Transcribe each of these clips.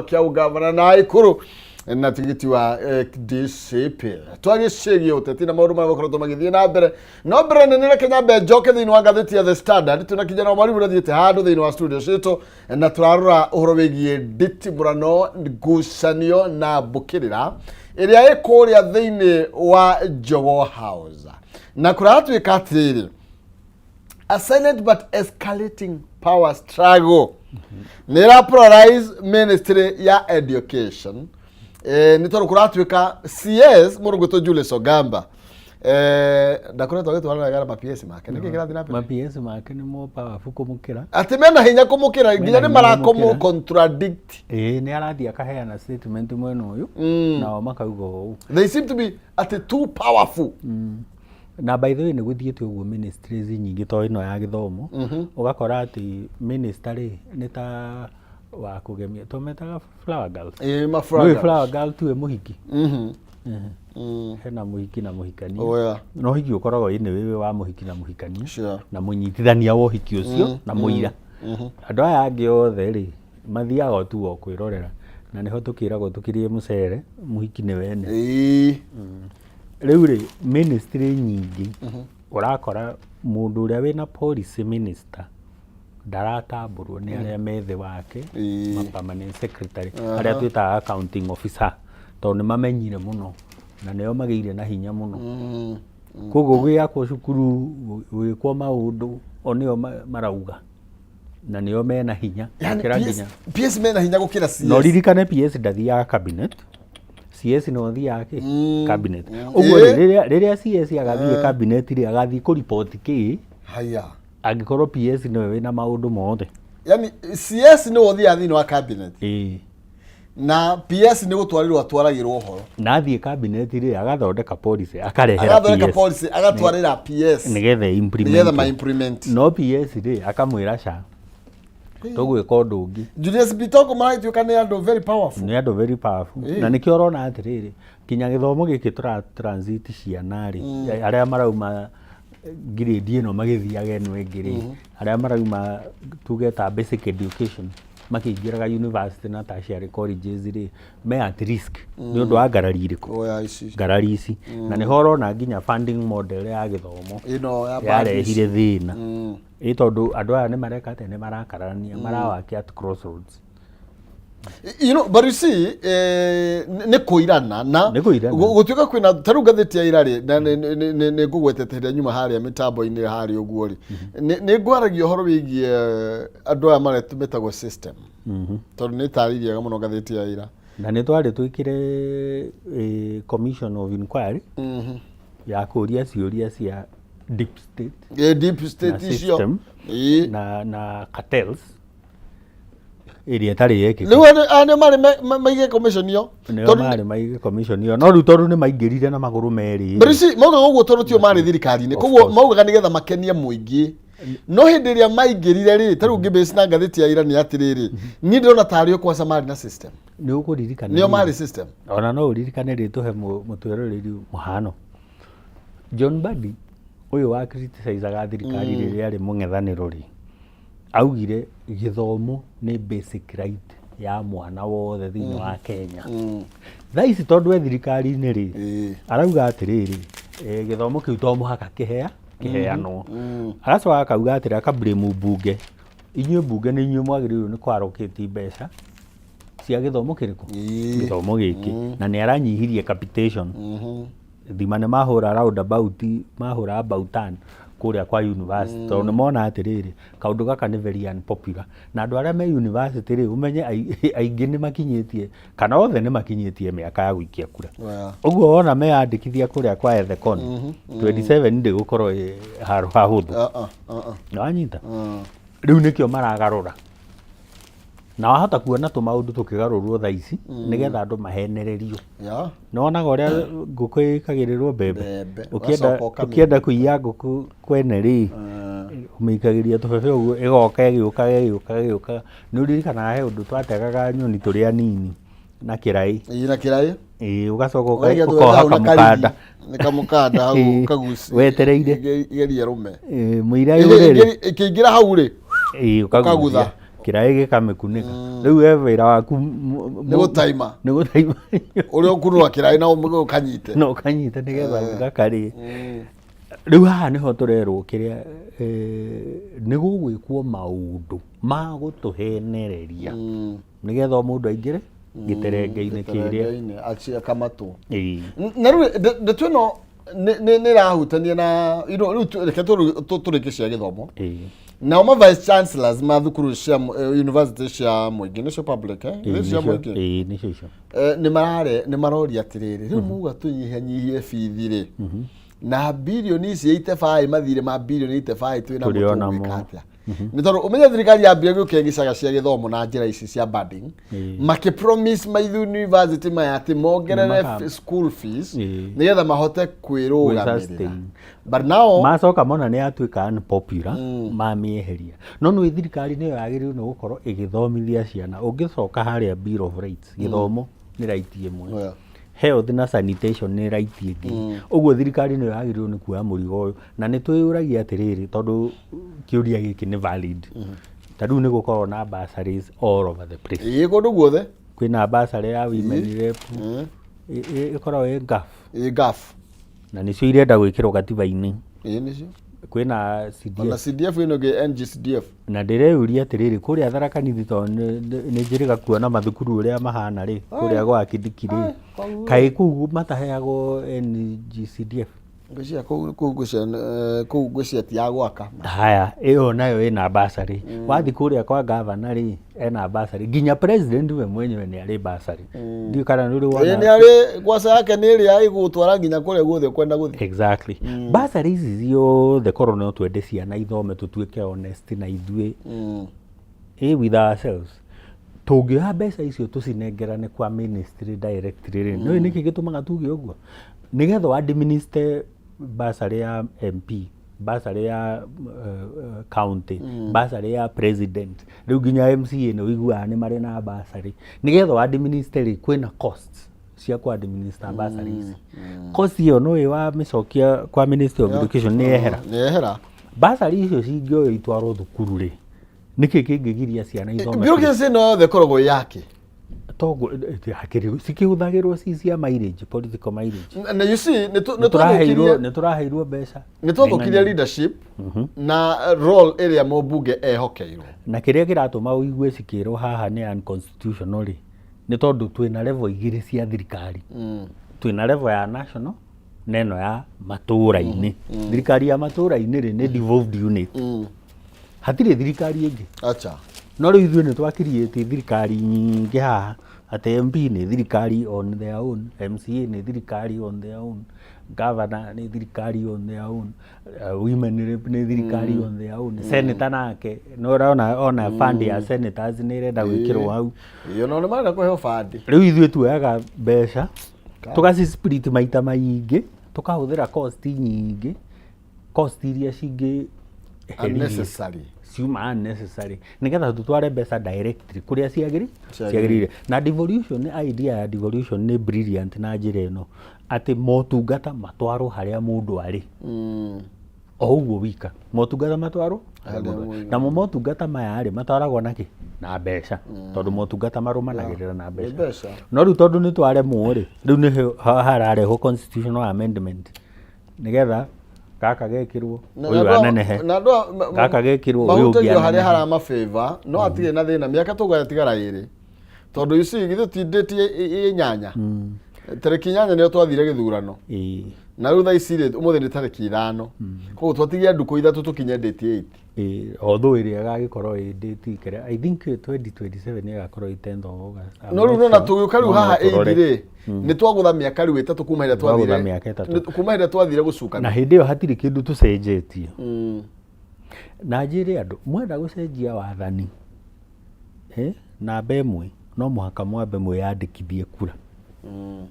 kĩa ũgavana Naikuru na tigiti wa DCP. Twagĩciĩgiĩ ũteti na maũndũ marĩa makoretwo magĩthiĩ na mbere. No mbere nene reke nyambe njoke thĩinĩ wa ngathĩti ya The Standard. Twĩna kijana wa mwarimu ũrathiĩte handũ thĩinĩ wa studio citũ na tũrarora ũhoro wĩgiĩ nditimũrano, ngucanio na mbũkĩrĩra ĩrĩa ĩ kũrĩa thĩinĩ wa Jogoo House. Na kũratuĩka atĩrĩrĩ, a silent but escalating power struggle nä ĩra polarize ministry ya education, nä tondå kå ratuä CS må rå gwä Julius Ogamba ndakoretwo agä wega na ma-PS make. Nä kä kä rathiĩ na mbere? Ma-PS make nĩ mo powerful kũmũkĩra. Atä mena hinya kå må kä ra, nginya hinya nä marakå kũmũkĩra. Contradict. Ĩĩ, nĩ arathiĩ akaheana statement mwena ũyũ, nao makauga ũũ. They seem to be atä too powerful. Na by the way, nĩ gũthiĩte ũguo ministries nyingĩ to ĩno ya gĩthomo. Ũgakora atĩ minister rĩ, nĩ ta wa kũgemia, tũmetaga flower girls. Ĩĩ, ma Nĩũĩ flower. Flower girl tuwe mũhiki. Hena mũhiki na mũhikania. Oh, yeah. Na ũhiki ũkoragwo ĩnĩ wĩ wa mũhiki na mũhikania na mũnyitithania wa ũhiki ũcio na mũira. Andũ aya angĩ othe rĩ, mathiaga o tu o kwĩrorera, na nĩho tũkĩragwo tũkĩrĩe mũcere, mũhiki nĩ wene. Rĩu rĩ, ministry nyingĩ ũrakora mũndũ ũrĩa wĩna policy minister ndaratambũrwo nĩ arĩa me thĩ wake, ma permanent secretary arĩa twĩtaga accounting officer, tondũ nĩ mamenyire mũno na nĩo magĩire na hinya mũno. Koguo gũgĩakwo cukuru, gũgĩkwo maũndũ, o nĩo marauga na nĩo mena hinya Yani gũkĩra PS, nginya PS mena hinya gũkĩra CS. Na ũririkane PS ndathiaga cabinet, CS no athiaga kĩ cabinet. Ũguo rĩ, rĩrĩa CS agathiĩ cabinet rĩ, agathiĩ kũriboti kĩ Haya. angĩkorwo PS nĩwe wĩna maũndũ mothe? Yani CS nĩwe ũthiaga thĩinĩ wa cabinet na PS nĩ gũtwarĩrwo atwaragĩrwo ũhoro. Na athiĩ cabinet rĩ, agathondeka policy, akarehera Agathondeka PS policy, agatwarĩra PS nĩgetha implement. Nĩgetha ma implement. No PS rĩ, akamwĩra ca tũgwĩka ũndũ ũngĩ. Julius Bitoko maragĩtuĩka nĩ andũ very powerful. Nĩ andũ very powerful. Na nĩkĩo ũrona atĩrĩrĩ, nginya gĩthomo gĩkĩ tũra transit ciana rĩ, arĩa marauma grade ĩno magĩthiaga ĩno ĩngĩ rĩ, arĩa marauma tuge ta basic education makĩingĩraga university na tertiary colleges rĩ, me at risk nĩ ũndũ wa ngarari irĩkũ? Oya ici. Ngarari ici. Na nĩho ũrona nginya funding model ya gĩthomo Ĩno ya yarehire thĩna, ĩ tondũ andũ aya nĩ mareka atĩa? Nĩ marakararania, marawaki at crossroads. But you see, nĩ kũirana na Nĩ kũirana. Gũtuĩka kwĩna ta rĩu ngathĩti ya ira rĩ, na nĩ ngũgwetete hĩndĩ ĩrĩa nyuma harĩa mĩtambo-inĩ harĩa ũguo rĩ, nĩ ngwaragia ũhoro wĩgiĩ andũ aya metagwo system, tondũ nĩ tarĩirie wega mũno ngathĩti ya ira. Na nĩ twarĩ twĩkĩre commission of inquiry ya kũria ciũria cia deep state Deep na state icio system na cartels ĩrĩa ĩtarĩ yekĩka. Rĩu aya nĩo marĩ maige commission ĩyo. Nĩo Tondũ marĩ maige commission ĩyo, no rĩu tondũ nĩ maingĩrire na magũrũ merĩ. But you see, maugaga ũguo tondũ tio marĩ thirikari-inĩ. Of Koguo course. maugaga nĩgetha makenie mũingĩ, no hĩndĩ ĩrĩa maingĩrire rĩ, ta rĩu ngĩbase na ngathĩti ya ira nĩ atĩrĩrĩ, niĩ ndĩrona tarĩ o kwanza marĩ na system. Nĩ ũkũririkana Nĩo marĩ system. Ona no ũririkane rĩ, tũhe mũtwĩroreri mũhano. John Mbadi ũyũ wa criticizaga thirikari rĩrĩa arĩ mũng'ethanĩro rĩ, augire gĩthomo nĩ basic right ya mwana wothe thĩinĩ wa Kenya. Thaa ici tondũ e thirikari-inĩ rĩ, arauga atĩrĩrĩ, gĩthomo kĩu to mũhaka kĩheanwo. Agacoka akauga atĩrĩ, akablame mbunge: inyuĩ mbunge nĩ inyuĩ mwagĩrĩirwo nĩ kwarokĩti mbeca cia gĩthomo kĩrĩkũ, gĩthomo gĩkĩ. Na nĩ aranyihirie capitation. Thima nĩ mahũra roundabout, mahũra about turn kũrĩa kwa university, tondũ nĩ mona atĩrĩrĩ, kaũndũ gaka nĩ very unpopular, na andũ arĩa me university rĩ, ũmenye aingĩ nĩ makinyĩtie kana othe nĩ makinyĩtie mĩaka ya gũikia kura. Ũguo wona meyandĩkithia kũrĩa kwa Ethekon 27 ndĩgũkorwo ĩ handũ hahũthũ. Nĩwanyita? Rĩu nĩkĩo maragarũra, na wahota kuona tũmaũndũ tũkĩgarũrwo thaa ici nĩgetha andũ mahenererio. Nĩwonaga ũrĩa ngũkũ ĩkagĩrĩrwo mbembe? Mbembe. Ũkĩenda Ũgacoka ũkamĩ- ũkĩenda kũiya ngũkũ kwene rĩ, ũmĩikagĩria tũbebe ũguo, ĩgoka ĩgĩũkaga ĩgĩũkaga ĩgĩũkaga. Nĩ ũririkanaga he ũndũ twategaga nyoni tũrĩ anini na kĩraĩ? Ĩĩ, na kĩraĩ. Ĩĩ, ũgacoka Ũgaikia tũbebe ũkoha hau na kamũkanda. karigi. Nĩ kamũkanda hau. Ũkagucia. Wetereire. Igerie rũme. Ĩĩ, mũira yũre rĩ. Ĩkĩingĩra hau rĩ, Ĩĩ, ũkagucia. Ũkagutha. Kĩraĩ gĩkamĩkunĩka. Rĩu we wĩra waku Nĩ gũtaima. Nĩ gũtaima. Ũrĩa ũkunũra kĩraĩ na ũkanyite. Na ũkanyite nĩgetha gakarĩe. Rĩu haha nĩho tũrerwo kĩrĩa nĩ gũgwĩkwo maũndũ ma gũtũhenereria nĩgetha o mũndũ aingĩre gĩterenge-inĩ kĩrĩa. Gĩterenge-inĩ, akamatwo. Ĩĩ. Na rĩu ndeto ĩno nĩ ĩrahutania na rĩu reke tũrĩkie cia gĩthomo. Ĩĩ. Nao ma vice chancellors ma thukuru cia university cia mũingĩ nĩcio public eh? Ĩĩ, Nĩ cia nĩcio mũingĩ. Ĩĩ, nĩcio icio. Nĩ maroria atĩrĩrĩ, rĩu muga tũnyihanyihie bithi rĩ, na birioni ici 85, mathirĩ ma birioni 85 twĩ namo, Tũrĩ o namo. tũgwĩka atĩa? Nĩ tondũ ũmenye thirikari yambire gũkia gĩcaga cia gĩthomo na njĩra ici cia banding, makĩ promise maithu university maya atĩ mongerere school fees nĩgetha mahote kwĩrũgamĩrĩra. Gwĩ-sustain. But now Macoka mona nĩ yatuĩka unpopular, mamĩeheria. No nĩ thirikari nĩyo yagĩrĩirwo nĩ gũkorwo ĩgĩthomithia ciana. Ũngĩcoka harĩa Bill of Rights, gĩthomo nĩ right ĩmwe, health na sanitation nĩ right ĩngĩ. Ũguo thirikari nĩyo yagĩrĩirwo nĩ kuoya mũrigo ũyũ. Na nĩ twĩyũragia atĩrĩrĩ, tondũ kĩũria gĩkĩ nĩ valid, ta rĩu nĩ gũkorwo na bursaries all over the place. Ĩĩ, kũndũ guothe. Kwĩna bursary ya women rep, ĩkoragwo ĩ GAF. Ĩĩ, GAF. Na nĩcio irenda gwĩkĩrwo gatiba-inĩ. Ĩĩ, nĩcio. Kwĩna CDF. Ona CDF ĩno ĩngĩ, NGCDF. Na ndĩreyũria atĩrĩrĩ, kũrĩa Tharaka Nithi, tondũ nĩ njĩrĩga kuona mathukuru ũrĩa mahana rĩ, kũrĩa gwa Kindiki rĩ, kaĩ kũu mataheagwo NGCDF? Ngwĩciria kũu ngwĩciria kũu ngwĩciria ti ya gwaka. Haya, ĩyo nayo ĩna bursary. Wathiĩ kũrĩa kwa gavana rĩ, ena bursary. Nginya president we mwenyewe nĩ arĩ bursary. Ndiũĩ kana nĩ ũrĩ Ĩĩ, wona. nĩ arĩ ngwaca yake, nĩ ĩrĩa ĩgũtwara nginya kũrĩa guothe ũkwenda gũthiĩ. Exactly. Bursary ici ciothe, korwo no twende ciana ithome, tũtuĩke honest na ithuĩ, with ourselves, tũngĩoya mbeca icio tũcinengerane kwa ministry directly rĩ, nĩũĩ nĩkĩ gĩtũmaga tuge ũguo? Nĩgetha administer bursary ya MP, bursary ya county, bursary ya president, rĩu nginya MCA nĩ ũiguaga nĩ marĩ na bursary. Nĩgetha administer rĩ, kwĩna costs cia ku administer bursary ici. Cost ĩyo nĩũĩ wamĩcokia kwa Ministry of Education nĩ yehera. Nĩ yehera. Bursary icio cingĩoywo itwarwo thukuru rĩ, nĩkĩ kĩngĩgiria ciana ithome? Bureaucracy ĩno yothe ĩkoragwo ĩ yake. Toguo hakĩrĩ cikĩhũthagĩrwo ci cia mileage, political mileage. Na you see nĩ Nĩ tũraheirwo twathũkirie nĩ tũraheirwo mbeca. Nĩ twathũkirie leadership na role ĩrĩa mũmbunge ehokeirwo. Na kĩrĩa kĩratũma ũigue cikĩrwo haha nĩ unconstitutional rĩ, nĩ tondũ twĩna level igĩrĩ cia thirikari. Twĩna level ya national na ĩno ya matũũra-inĩ. Thirikari ya matũũra-inĩ rĩ, nĩ devolved unit, hatirĩ thirikari ĩngĩ. Acha. No rĩu ithuĩ nĩ twakiriĩte thirikari nyingĩ haha, atĩ MP nĩ thirikari on their own, MCA nĩ thirikari on their own, governor nĩ thirikari on their own, women rep nĩ thirikari on their own, senator nake nĩ ũrona ona fund ya senators nĩ ĩrenda gwĩkĩrwo hau. Ĩyo no nĩ marenda kũheo bandi. Rĩu ithuĩ tuoyaga mbeca tũgaci split maita maingĩ, tũkahũthĩra cost nyingĩ, cost iria cingĩ Unnecessary. Ciuma unnecessary, nĩgetha tũtware mbeca directly kũrĩa Ciagĩrĩire. Ciagĩrĩire. Na devolution, idea ya devolution nĩ brilliant na njĩra ĩno atĩ motungata matwarwo harĩa mũndũ arĩ. O ũguo wika motungata matwarwo harĩa Harĩa mũndũ arĩ. mũndũ. Namo motungata maya rĩ, matwaragwo na kĩ? Na mbeca, tondũ motungata marũmanagĩrĩra na Nĩ mbeca. Mbeca. No rĩu tondũ nĩ twaremwo rĩ, rĩu nĩho hararehwo constitutional amendment nĩgetha gaka gekĩrwo, ũyũ anenehe, Na andũ gaka gekĩrwo, ũyũ ũngĩ mahutagio harĩa anenehe. haramabĩva, no hatirĩ na thĩna. Mĩaka tũgũgatigara ĩrĩ, tondũ you see githĩ ti date 8, tarĩki 8 nĩyo twathire gĩthurano. Na rĩu thaa ici rĩ, ũmũthĩ nĩ tarĩki 5, koguo twatigia ndukũ 3 tũkinye date 8. Ĩĩ, although ĩrĩa ĩgagĩkorwo ĩ date kĩrĩa, I think 2027 ĩgakorwo ĩ 10th of August. I'm No rĩu not nona sure. tũgĩũka rĩu No haha tũrore. 8 rĩ, nĩ twagũtha mĩaka rĩu 3 kuma hĩrĩa Twagũtha twathire mĩaka 3. Kuma hĩrĩa twathire gũcukana. Na hĩndĩ ĩyo hatirĩ kĩndũ tũcenjetie. Na njĩre andũ mwenda gũcenjia wathani, namba ĩmwe, no mũhaka mwambe mwĩyandĩkithie kura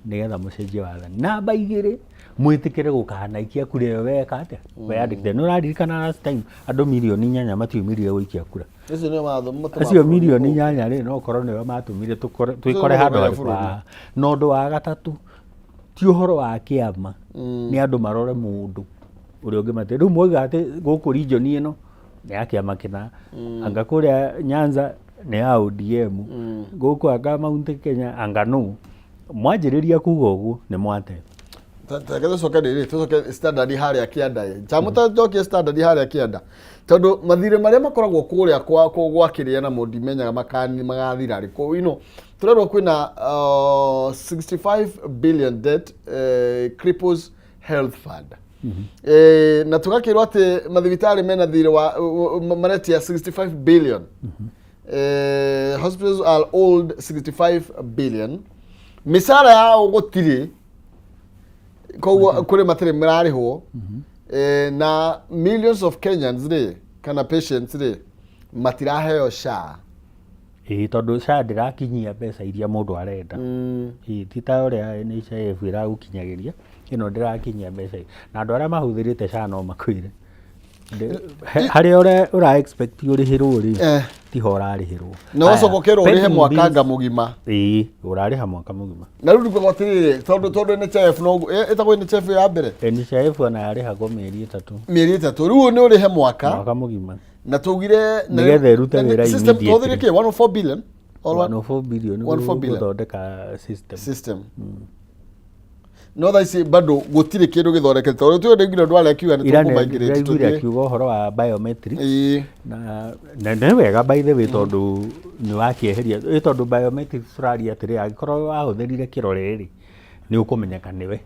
nĩgetha mũcenjie wathani. Namba igĩrĩ, mwĩtĩkĩre gũkanaikia kura ĩyo weka atĩa, weyandĩkithia. Nĩ ũraririkana last time andũ mirioni 8 matiumĩrire gũikia kura? Icio nĩo mathomo matũmaga Acio bũrũri mirioni ũgũe. 8 rĩ, no ũkorwo nĩo matũmire Acio twĩkore handũ nĩo harĩ bũrũri. Na ũndũ wa gatatũ ti ũhoro wa kĩama, nĩ andũ marore mũndũ ũrĩa ũngĩmateithia. Rĩu mwauga atĩ gũkũ region ĩno nĩ ya kĩama kĩna, anga kũrĩa Nyanza nĩ ya ODM, gũkũ anga Mount Kenya anga nũ. Mwanjĩrĩria kuga ũguo nĩ mwate. Reke tũcoke rĩrĩ, tũcoke Standard harĩa kĩanda ĩ. Njamuta njokie Standard harĩa kĩanda, tondũ mathirĩ marĩa makoragwo kũrĩa kwa kĩrĩa namo ndimenyaga makani magathira rĩ. Tũrerwo kwĩna 65 billion debt cripples health fund. Na tũgakĩrwo atĩ mathibitarĩ mena thirĩ wa maretia 65 billion. Hospitals are owed 65 billion. Mĩcara yao gũtirĩ, koguo kũrĩ matirĩ mararĩhwo. Na millions of Kenyans rĩ, kana patients rĩ, matiraheo SHA. Ĩĩ, tondũ SHA ndĩrakinyia mbeca iria mũndũ arenda. Ĩĩ, ti ta ũrĩa NHIF ĩragũkinyagĩria, ĩno ndĩrakinyia mbeca. Na andũ arĩa mahũthĩrĩte SHA no makwĩre harĩa ũra expect ũrĩhĩrwo rĩ, tiho ũrarĩhĩrwo. Na ũgacoka ũkerwo ũrĩhe mwaka nga mũgima. Ĩĩ, ũrarĩha mwaka mũgima. Na rĩu ndikuga atĩrĩrĩ, tondũ NHIF no ĩtagwo NHIF ya mbere. NHIF ona yarĩhagwo mĩeri 3. Mĩeri 3, rĩu nĩ ũrĩhe mwaka. Mwaka mũgima. Na tugire Nĩgetha ĩrute wĩra system immediately. Tũhũthĩre kĩ 104 billion or 104 billion 104 billion. Gũthondeka system. System. No thaa ici bado gũtirĩ kĩndũ gĩthondekete, tondũ tuĩ ndĩngire andũ arĩa akiuga nĩ Ira tũkũmaingĩrĩte. Ndĩraiguire akiuga ũhoro wa biometrics. Ĩĩ. Na nĩ wega, by the way, tondũ nĩ wakĩeheria ĩ, tondũ biometrics tũraria atĩrĩ, angĩkorwo wahũthĩrire kĩrore rĩ, nĩ ũkũmenyeka nĩwe.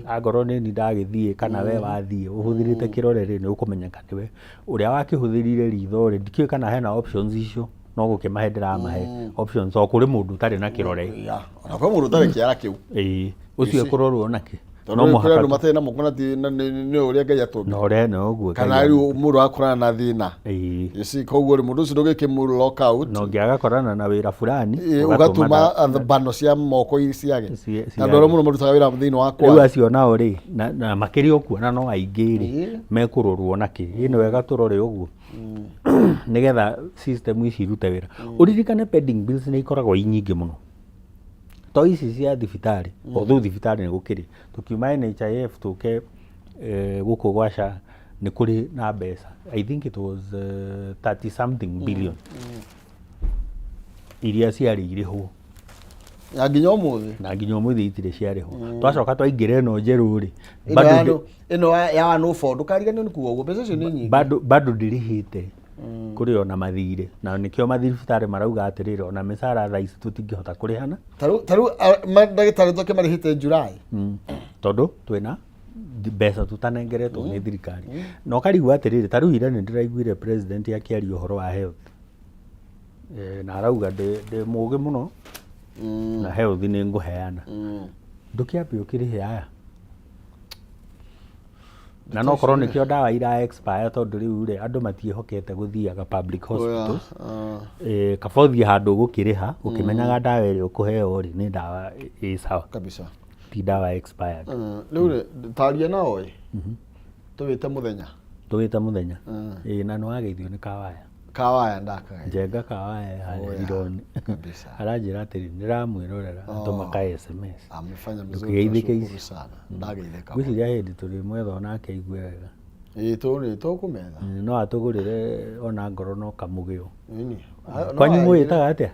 Angorwo nĩ ni ndagĩthiĩ kana we wathiĩ ũhũthĩrĩte kĩrore rĩ, nĩ ũkũmenyeka nĩwe. Ũrĩa wakĩhũthĩrire ritho rĩ, ndikĩũĩ kana hena options icio, no gũkĩmahe ndĩramahe options, o kũrĩ mũndũ ũtarĩ na kĩrore. Ya, ona kwĩ mũndũ ũtarĩ kĩara kĩu. Ĩĩ, ũcio ekũrorwo nakĩ? Tondũ No kũrĩ mũhaka andũ matarĩ na moko na nĩ ũrĩa Ngai atũmbire. Na ũrĩa nĩ ũguo. Kana rĩu mũndũ akorana na thĩna. You see, koguo rĩ, mũndũ ũcio ndũgĩkĩmũ lock out. Na ũngĩagakorana na wĩra fulani. Ũgatũma mbano cia moko ciage. Na andũ Ciage. arĩa mũno marutaga wĩra thĩinĩ wa Rĩu kwa acio nao rĩ, na makĩria ũkuona no aingĩ rĩ, mekũrorwo nakĩ. Ĩ nĩ wega tũrore ũguo nĩgetha system ici irute wĩra. Ũririkane pending bills nĩ ikoragwo i nyingĩ mũno, to ici cia thibitarĩ. Although thibitarĩ nĩ gũkĩrĩ, tũkiuma NHIF tũke gũkũ gwa SHA nĩ kũrĩ na mbeca, I think it was 30 something billion iria ciarĩ irĩhwo. Na nginya ũmũthĩ. Na nginya ũmũthĩ itirĩ ciarĩhwo. Twacoka twaingĩra ĩno njerũ rĩ, Ĩno bado ĩno ya 104, ndũkariganĩrwo nĩ kuga ũguo, mbeca icio nĩ nyingĩ. Bado ndĩrĩhĩte. Kũrĩ ona mathirĩ, na nĩkĩo mathibitarĩ marauga atĩrĩrĩ, ona mĩcara thaa ici tũtingĩhota kũrĩhana. Tarĩu mandagĩtarĩ tũke marĩhĩte July. Tondũ twĩna mbeca tũtanengeretwo nĩ thirikari. Na ũkarigwo atĩrĩrĩ, tarĩu ira nĩ ndĩraiguire president akĩaria ũhoro wa health. Na arauga ndĩ mũgĩ mũno na health nĩ ngũheana. Ndũkĩambe ũkĩrĩhe aya, na no korwo nĩkĩo ndawa ira expire, tondũ rĩu rĩ, andũ matiĩhokete gũthiaga public hospitals. Kaba ũthiĩ handũ ũgũkĩrĩha ũkĩmenyaga ndawa ĩrĩa ũkũheo rĩ, nĩ ndawa ĩ sawa, Kabisa. ti ndawa expired. Rĩu rĩ, taria nao ĩ tũwĩte mũthenya. Tũwĩte mũthenya. Ĩĩ, na nĩ wageithio nĩ Kawaya. Kawaya ndakageithio. Njenga Kawaya harĩa Rironi. Kabisa. Aranjĩra atĩrĩ, ndĩramwĩrorera, atũma ka SMS. Amefanya mzuri. Ndũkĩgeithĩke. Tunashukuru Ici sana, ndageithĩka. Ngwĩciria hĩndĩ tũrĩmwetha onake aigue wega. Ĩĩ, tũrĩ tũkũmetha. No atũgũrĩre ona ngoro no kamũgĩo. Ĩni. Kwanyu mũwĩtaga atĩa?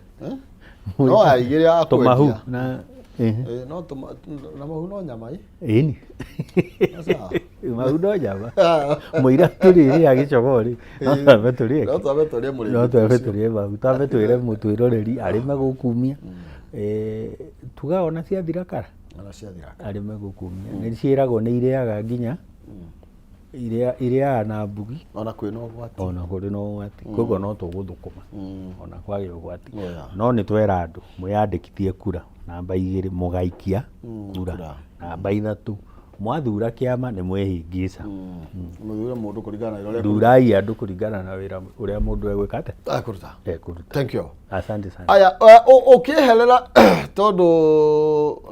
No aigĩre Tũmahu akwendia. na Ĩĩ, no tũma na mahu no nyama ĩ. Ĩni. Sawa. Mahu no nyama. Mũira tũrĩrĩa gĩcogoo rĩ, no twambe tũrĩe. No twambe tũrĩe mũrĩmi No twambe ũcio. Tũrĩe mahu, twambe twĩre mũtwĩroreri arĩme gũkumia. Tuga ona ciathira kara. Ona ciathira. Arĩme gũkumia nĩ ciĩragwo nĩ irĩaga nginya irĩaga na mbugi. Ona kwĩna ũgwati. Ona kũrĩ na ũgwati, koguo no tũgũthũkũma ona kwagĩa ũgwati. Oh, yeah. No nĩ twera andũ mwĩyandĩkithie kura, namba 2, mũgaikia kura. Kura. Namba 3, mwathura kĩama nĩ mwĩhĩngĩca. Mũthure mũndũ kũringana na wĩra ũrĩa Thurai andũ kũringana na wĩra ũrĩa mũndũ egwĩka atĩa? Ekũruta. Ekũruta. Thank you. Asante sana. Aya, ũkĩeherera, tondũ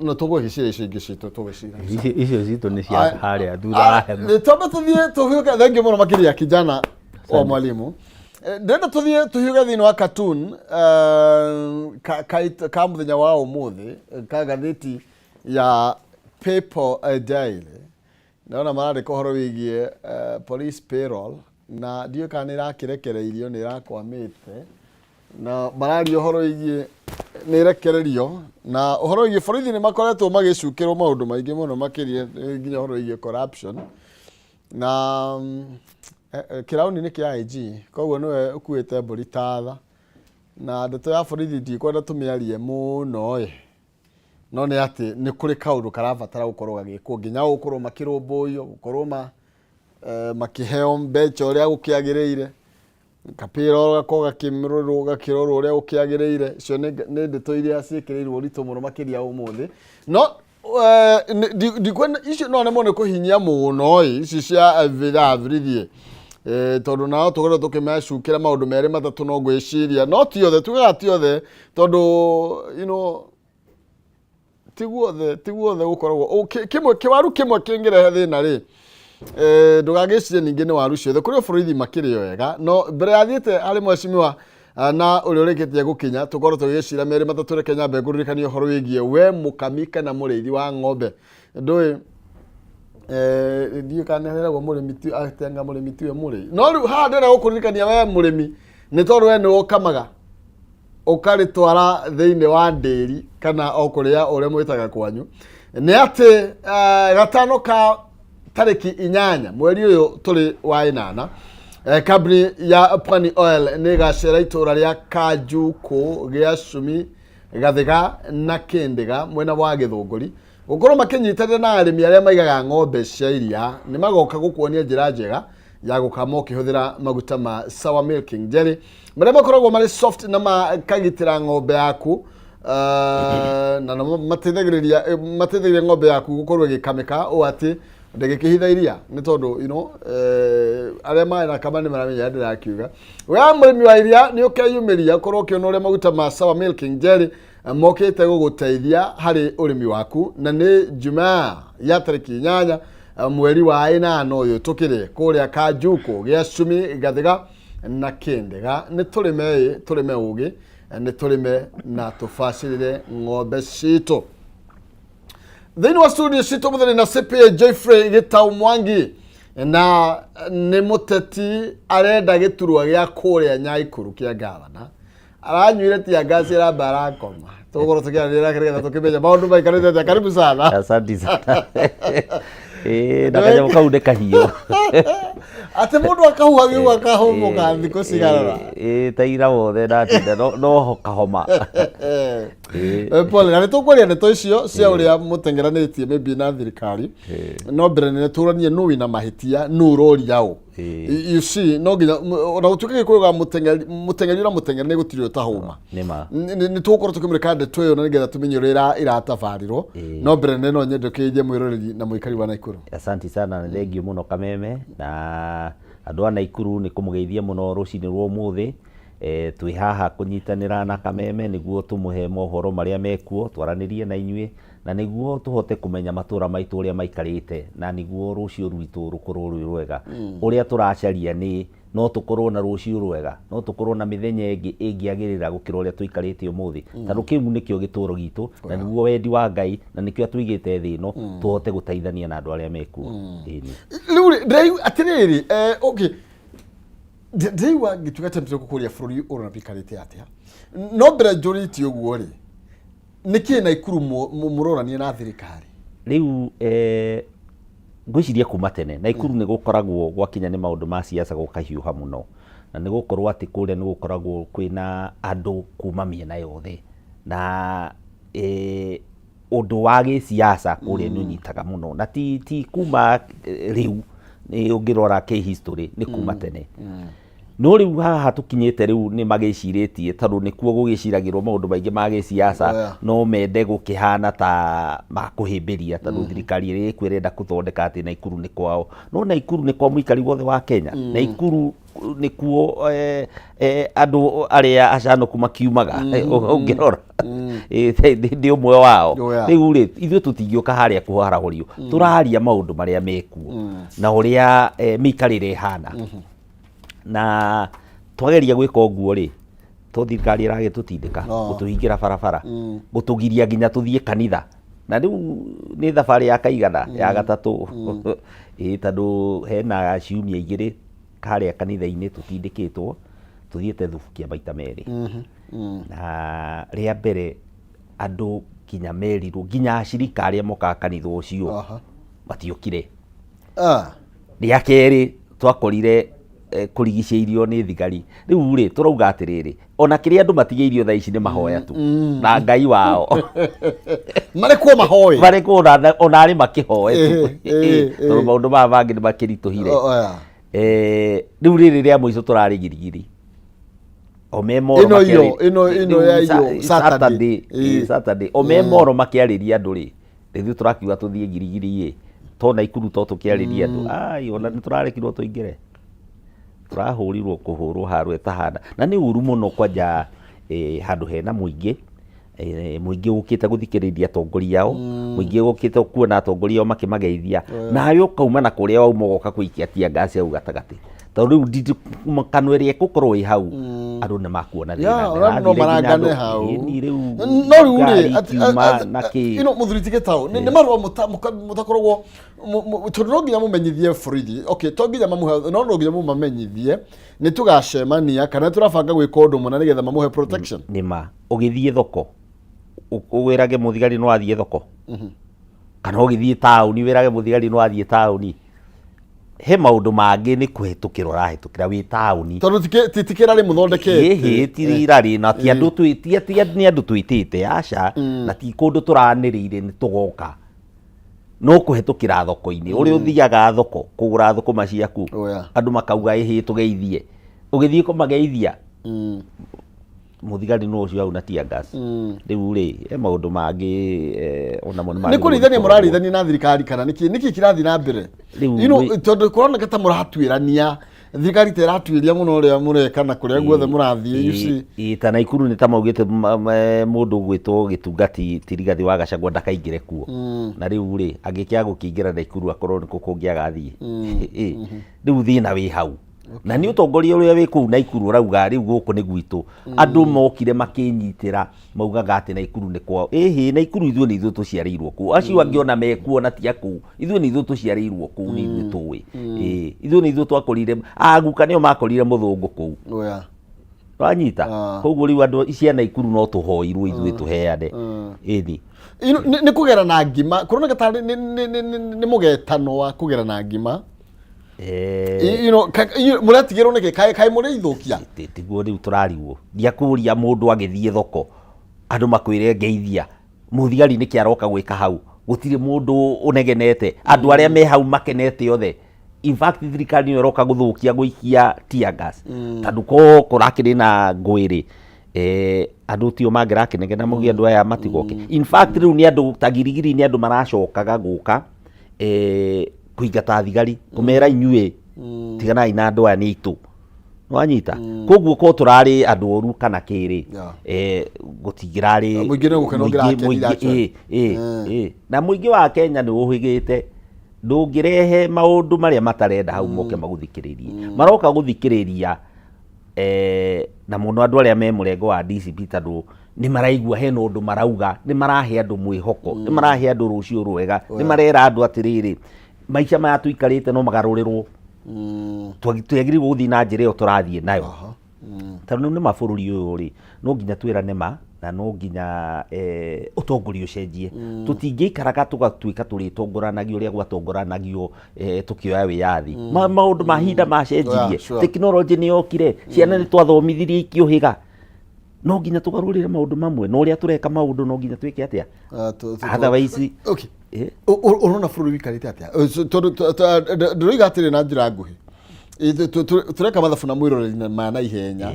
no tũgũgĩcira icio ingĩ citũ tũgĩcira. Icio citũ nĩ cia harĩa thutha wa hema. Nĩ twambe tũthiĩ tũhiũke. Thank you mũno makĩria, kijana wa mwalimu. Ndĩrenda tũthiĩ tũhiũke thĩinĩ wa cartoon ka mũthenya wa ũmũthĩ ka ngathĩti ya People Daily. Ndona marandĩka ũhoro wĩgiĩ police payroll, na ndiũĩ kana nĩ ĩrakĩrekereirio, nĩ ĩrakwamĩte. Na mararia ũhoro wĩgiĩ nĩ ĩrekererio na ũhoro wĩgiĩ borithi nĩ makoretwo magĩcukĩrwo maũndũ maingĩ mũno makĩria nginya ũhoro wĩgiĩ corruption na kĩrauni nĩ kĩa IG koguo nĩwe ũkuĩte mbũri ta tha na ndeto ya borithi ndikwenda tũmĩarie mũno ĩ no nĩ atĩ nĩ kũrĩ kaũndũ karabatara gũkorwo gagĩkwo nginya gũkorwo makĩrũmbũiyo gũkorwo ma, makĩheo mbeca ũrĩa gũkĩagĩrĩire kapira gakorwo gakĩrorwo gakĩrorwo ũrĩa gũkĩagĩrĩire. Icio nĩ ndeto iria ciĩkĩrĩirwo ũritũ mũno makĩria ũmũthĩ no ndikwenda icio no nemwo nĩ kũhinyia mũno ĩ ici cia vithaa birithi tondũ nao tũkoretwo tũkĩmacukĩra maũndũ merĩ matatũ no ngwĩciria no ti othe tugaga ti othe tondũ you know ti guothe ti guothe gũkoragwo kĩmwe kĩwaru kĩmwe kĩngĩrehe thĩna rĩ ndũgagĩcirie ningĩ nĩ waru ciothe kũrĩ borithi makĩrĩ wega no mbere ya thiĩte harĩ mheshimiwa na ũrĩa ũrĩkĩtie gũkinya tũkorwo tũgĩcira merĩ matatũ reke nyambe ngũririkanie ũhoro wĩgiĩ we mũkami kana mũrĩithi wa ng'ombe ndũĩ ndiũĩ kana nĩ mũrĩmi ti atenga mũrĩmi tiwe mũrĩi no rĩu haha ndĩrenda gũkũririkania we mũrĩmi nĩ tondũ we nĩwe ũkamaga ũkarĩtwara thĩinĩ wa ndĩri kana o kũrĩa ũrĩa mwĩtaga kwanyu nĩ atĩ gatano ka tarĩki 8 mweri ũyũ tũrĩ wa 8 kambuni ya Pwani Oil nĩ ĩgacera itũũra rĩa Kanjukũ gĩa Cumi Gathiga na Kĩndĩga mwena wa Gĩthũngũri gũkorwo makĩnyitanĩra na arĩmi arĩa maigaga ng'ombe cia iria nĩ magoka gũkuonia njĩra njega ya gũkama ũkĩhũthĩra maguta ma sour milking jelly marĩa makoragwo marĩ soft na makagitĩra ng'ombe yaku na namo mateithagĩrĩria ng'ombe yaku gũkorwo ĩgĩkamĩka ũũ atĩ ndĩgĩkĩhitha iria nĩ tondũ you know, arĩa marĩ kama nĩ maramenya ndĩrakiuga we mũrĩmi wa iria nĩ ũkeyumĩria ũkorwo ũkĩona ũrĩa maguta ma sour milking jelly mokĩte gũgũteithia harĩ ũrĩmi waku na nĩ Jumaa ya tarĩki 8 mweri wa 8 ũyũ tũkĩrĩ kũrĩa Kanjukũ gĩa Cumi Gathiga na Kĩndĩga nĩ tũrĩme ĩ tũrĩme ũgĩ nĩ tũrĩme na tũbacĩrĩre ng'ombe citũ thĩinĩ wa studio citũ mũthenya na CPA Jeffrey Gĩtau Mwangi na nĩ mũteti arenda gĩturwa gĩa kũrĩa Nyaikuru kĩa gavana aranyuire tia ngasi aramba arakoma tũgũkorwo tũkĩaranĩria nake nĩgetha tũkĩmenye maũndũ maikarĩte atĩa karibu sana. Asante sana. Na kanyamũ kau nĩ kahiũ. Atĩ mũndũ akahuha giugo akahũmũka thikũ ciganona. Ta ira wothe ndatinda no kahoma. Pole na nĩ tũkwaria ndeto icio cia ũrĩa mũtengeranĩtie maybe na thirikari no mbere nene tũranie nũ wĩna mahĩtia nũ ũroria ũ. You see no nginya ona gũtuĩka gĩkũyũ ga mũteng'eri na mũteng'eri nĩ gũtirĩ ũtahũma. Nĩ tũgũkorwo tũkĩmũrĩka ndeto ĩyo na nĩgetha tũmenye ũrĩa ĩratabarĩrwo no mbere nene no nyende ũkĩgeithie mwĩroreri na mũikari wa Naikuru. Asante sana na thengiũ mũno Kameme na andũ a Naikuru nĩ kũmũgeithia mũno rũcinĩ rwa ũmũthĩ. Twĩ haha kũnyitanĩra na Kameme nĩguo tũmũhe mohoro marĩa mekuo twaranĩrie na inyuĩ na nĩguo tũhote kũmenya matũra maitũ ũrĩa maikarĩte na nĩguo rũciũ rwitũ rũkorwo rwĩ rwega. Ũrĩa tũracaria nĩ no tũkorwo na rũciũ rwega no tũkorwo na mĩthenya ĩngĩ ĩngĩagĩrĩra gũkĩra ũrĩa tũikarĩte ũmũthĩ tondũ kĩu nĩkĩo gĩtũro gitũ na nĩguo wendi wa Ngai na nĩkĩo atũigĩte thĩ ĩno tũhote gũteithania na andũ arĩa mekuo. Rĩu rĩ, ndĩraigua atĩrĩrĩ okay ndĩraigua ngĩtuĩka tempted gũkũria bũrũri ũrona wĩikarĩte atĩa no mbere njũrĩtie ũguo rĩ nĩkĩ Naikuru mũrorania na thirikari? Rĩu ngwĩciria kuma tene Naikuru nĩ gũkoragwo gwakinya nĩ maũndũ ma siasa gũkahiũha mũno na nĩ gũkorwo atĩ kũrĩa nĩ gũkoragwo kwĩna andũ kuma mĩena yothe na ũndũ wa gĩsiasa kũrĩa nĩ ũnyitaga mũno na ti kuma rĩu nĩ ũngĩrora kĩ history nĩ kuma tene. No rĩu haha tũkinyĩte rĩu nĩ magĩcirĩtie tondũ nĩkuo gũgĩciragĩrwo maũndũ maingĩ ma gĩsiasa no mende gũkĩhana ta makũhĩmbĩria tondũ thirikari ĩrĩa ĩkuo ĩrenda gũthondeka atĩ Naikuru nĩ kwao no Naikuru nĩ kwa mũikari wothe wa Kenya. Naikuru nĩkuo andũ arĩa acanũku makiumaga ũngĩrora ndĩ ũmwe wao. Rĩu rĩ ithuĩ tũtingĩũka harĩa kũharahũrio tũraria maũndũ marĩa mekuo na ũrĩa mĩikarĩre ĩhana na twageria gwĩka ũguo rĩ to thirikari ĩragĩtũtindĩka gũtũhingĩra barabara gũtũgiria nginya tũthiĩ kanitha na rĩu nĩ thabarĩ ya kaigana ya gatatũ ĩĩ tondũ hena ciumia igĩrĩ harĩa kanitha-inĩ tũtindĩkĩtwo. Tũthiĩte Thubukia maita merĩ. Na rĩa mbere andũ nginya merirwo, nginya acirika arĩa mokaga kanitha ũcio matiokire. Rĩa kerĩ twakorire kũrigicĩirio nĩ thigari. Rĩu rĩ, tũrauga atĩrĩrĩ, ona kĩrĩa andũ matigĩirio thaa ici nĩ mahoya tu na Ngai wao. Marekwo mahoe. Marekwo ona arĩ makĩhoe tu. Tondũ maũndũ maya mangĩ nĩ makĩritũhire. Oh, yeah. Rĩu rĩrĩ rĩa mũico tũrarĩ Girigiri. O me moro Ĩno iyo, ĩno rĩu ya iyo, Saturday. Saturday, Saturday. O me moro makĩarĩria andũ rĩ, rĩu tũrakiuga tũthiĩ Girigiri ĩ, to Naikuru to tũkĩarĩria andũ. Ai, ona nĩ tũrarekirwo tũingĩre. Tũrahũrirwo kũhũrwo haro ĩtahana. Na nĩ ũru mũno kwanja handũ hena mũingĩ, mũingĩ ũkĩte gũthikĩrĩria atongoria ao, mũingĩ ũkĩte kuona atongoria ao makĩmageithia, nawe ũkauma na kũrĩa wauma ũgoka gũikia tear gas hau gatagatĩ. Tondũ rĩu kanua ĩrĩa ĩgũkorwo ĩ hau, andũ nĩ makuona thĩna. Yeah, ona andũ no Ndĩrathire nginya marangane andũ, hau. ĩni rĩu No rĩu rĩ, ngari ikiuma na kĩ. you know, mũthuri ti Gĩtaũ, nĩ marũa mũtakoragwo tondũ no nginya mũmenyithie borithi. Okay, to nginya mamũhe, no no nginya mũmamenyithie nĩ tũgacemania kana tũrabanga gwĩka ũndũ mũna nĩgetha mamũhe protection. Nĩ ma. Ũgĩthiĩ thoko, wĩrage mũthigari nĩ wathiĩ thoko. Kana ũgĩthiĩ taũni wĩrage mũthigari nĩ wathiĩ taũni. He maũndũ mangĩ nĩ kũhĩtũkĩra ũrahĩtũkĩra wĩ taũni. Tondũ ti kĩrarĩ mũthondekete. Ĩhĩ, ti irarĩ na ti andũ twĩ, ti, ti nĩ andũ twĩtĩte, aca. Na ti kũndũ tũranĩrĩire nĩ tũgoka. No kũhĩtũkĩra thoko-inĩ, ũrĩa ũthiaga thoko kũgũra thũkũma ciaku, Oh, yeah. andũ makauga ĩhĩ tũgeithie. Ũgĩthiĩ kũmageithia, Mũthigari nũ ũcio hau na tear gas. Rĩu rĩ, he maũndũ mangĩ onamo nĩ Nĩ magĩrĩirwo kũrithania nĩ kũrorwo. Mũrarithania na thirikari kana nĩkĩ nĩkĩ kĩrathiĩ na mbere? Rĩu You know, tondũ kũroneka ta mũratuĩrania, thirikari ta ĩratuĩria mũno ũrĩa mũreka na kũrĩa guothe mũrathiĩ, you see. Ĩ, ta Naikuru nĩ ta maugĩte mũndũ ũgwĩtwo Gĩtungati ti Rigathĩ wa Gachagua ndakaingĩre kuo. Na rĩu rĩ, angĩkĩaga gũkĩingĩra Naikuru akorwo nĩkũ kũngĩ agathiĩ? Ĩ, rĩu thĩna wĩ hau. Na nĩ ũtongoria ũrĩa wĩ kũu Naikuru ũrauga rĩu gũkũ nĩ gwitũ. Andũ mokire makĩnyitĩra maugaga atĩ Naikuru nĩ kwao. Ĩhĩ, Naikuru ithuĩ nĩ ithuĩ tũciarĩirwo kũu. Acio angĩ ona mekuo na ti a kũu. Ithuĩ nĩ ithuĩ tũciarĩirwo kũu, nĩ ithuĩ tũĩ. Ĩĩ, ithuĩ nĩ ithuĩ twakorire, aguka nĩo makorire mũthũngũ kũu. Oh, yeah. Wanyita? Koguo rĩu andũ cia Naikuru no tũhoirwo ithuĩ tũheane. Ĩni. You know, nĩ kũgera na ngima kũroneka tarĩ nĩ mũgetano wa kũgera na ngima. You know, mũretigĩrwo nĩkĩ? Kaĩ mũrĩ ithũkia? Tiguo rĩu tũrarigwo. Ndiakũria mũndũ agĩthiĩ thoko andũ makwĩre ngeithia, mũthigari nĩkĩ aroka gwĩka hau? Gũtirĩ mũndũ ũnegenete, andũ arĩa me hau makenete othe. In fact thirikari nĩyo ĩroka gũthũkia gũikia tear gas. Tondũ ko kũrakĩrĩ na ngũĩ rĩ, andũ tio mangĩrakĩnegena mauge andũ aya matigoke. In fact rĩu nĩ andũ ta Girigiri nĩ andũ maracokaga gũka kũingata thigari, kũmera inyuĩ tiganai na andũ aya nĩ aitũ. Wanyita? Koguo ko tũrarĩ andũ oru kana kĩrĩ, gũtingĩrarĩ Mũingĩ nĩ gũkena ũngĩrakenire actually. Ĩ. Na mũingĩ wa Kenya nĩ ũhĩgĩte, ndũngĩrehe maũndũ marĩa matarenda hau moke magũthikĩrĩrie. Maroka gũthikĩrĩria na mũno andũ arĩa me mũrengo wa DCP tondũ nĩ maraigua hena ũndũ marauga, nĩ marahe andũ mwĩhoko, nĩ marahe andũ rũciũ rwega, nĩ marera andũ atĩrĩrĩ, maica maya tũikarĩte no magarũrĩrwo. Twagĩrĩirwo gũthiĩ na njĩra ĩyo tũrathiĩ nayo. Tondũ nĩ ma bũrũri ũyũ rĩ, no nginya twĩrane ma, na no nginya ũtongoria ũcenjie. Tũtingĩikaraga tũgatuĩka tũrĩtongoranagio ũrĩa gwatongoranagio tũkĩoya wĩyathi. Maũndũ ma hinda macenjirie. Tekinoronjĩ nĩ yokire, ciana nĩ twathomithirie ikĩũhĩga. No nginya tũgarũrĩre maũndũ mamwe, na ũrĩa tũreka maũndũ no nginya twĩke atĩa? Otherwise, Okay. Ũrona bũrũri ũikarĩte atĩa? Tondũ ndĩroiga atĩrĩ na njĩra nguhĩ. Tũreka mathabu na mwĩroreri na ma na ihenya.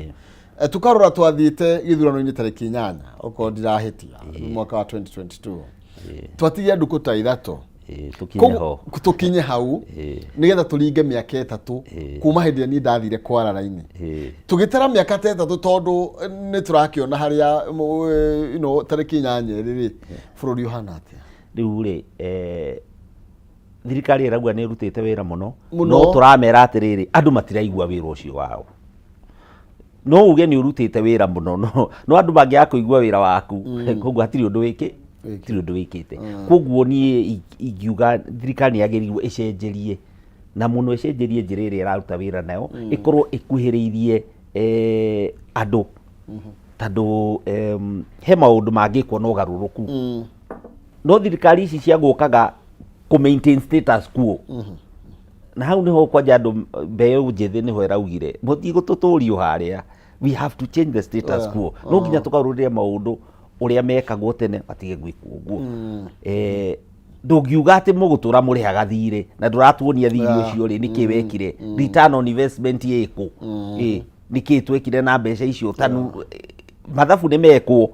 Tũkarora twathiĩte gĩthurano-inĩ tarĩki 8, okorwo ndirahĩtia, mwaka wa 2022. Twatigia ndukũ ta 3. Tũkinye Koguo, ho. Tũkinye hau, nĩgetha tũringe mĩaka 3 kuma hĩndĩ ĩrĩa niĩ ndathire kwara raini. Tũgĩtara mĩaka ta 3 tondũ nĩ tũrakĩona harĩa, you know, tarĩki 8 ĩrĩ rĩ, bũrũri ũhana atĩa? Rĩu rĩ, thirikari ĩrauga nĩ ĩrutĩte wĩra mũno, Mũno. no tũramera atĩrĩrĩ, andũ matiraigua wĩra ũcio wao. No uge nĩ ũrutĩte wĩra mũno, no andũ mangĩaga kũigua wĩra waku, koguo hatirĩ ũndũ wĩkĩ, hatirĩ ũndũ wĩkĩte. Koguo niĩ ingiuga thirikari nĩ yagĩrĩirwo ĩcenjerie, na mũno ĩcenjerie njĩra ĩrĩa ĩraruta wĩra nayo, ĩkorwo ĩkuhĩrĩirie Andũ tondũ he maũndũ mangĩkwo na ũgarũrũku, no thirikari ici cia gũkaga kũ maintain status quo, na hau niho kwanja andũ mbeũ njĩthĩ nĩho ĩraugire mũtigũtũtũrio harĩa, we have to change the status quo. No nginya tũgarũrĩre maũndũ ũrĩa mekagwo tene matige gwĩkwo ũguo. Ndũngiuga atĩ mũgũtũra mũrĩhaga thirĩ na ndũratuonia thirĩ ũcio rĩ nĩkĩ wekire, return on investment ĩkũ, nĩkĩ twekire na mbeca icio tanu mathabu nĩ mekwo.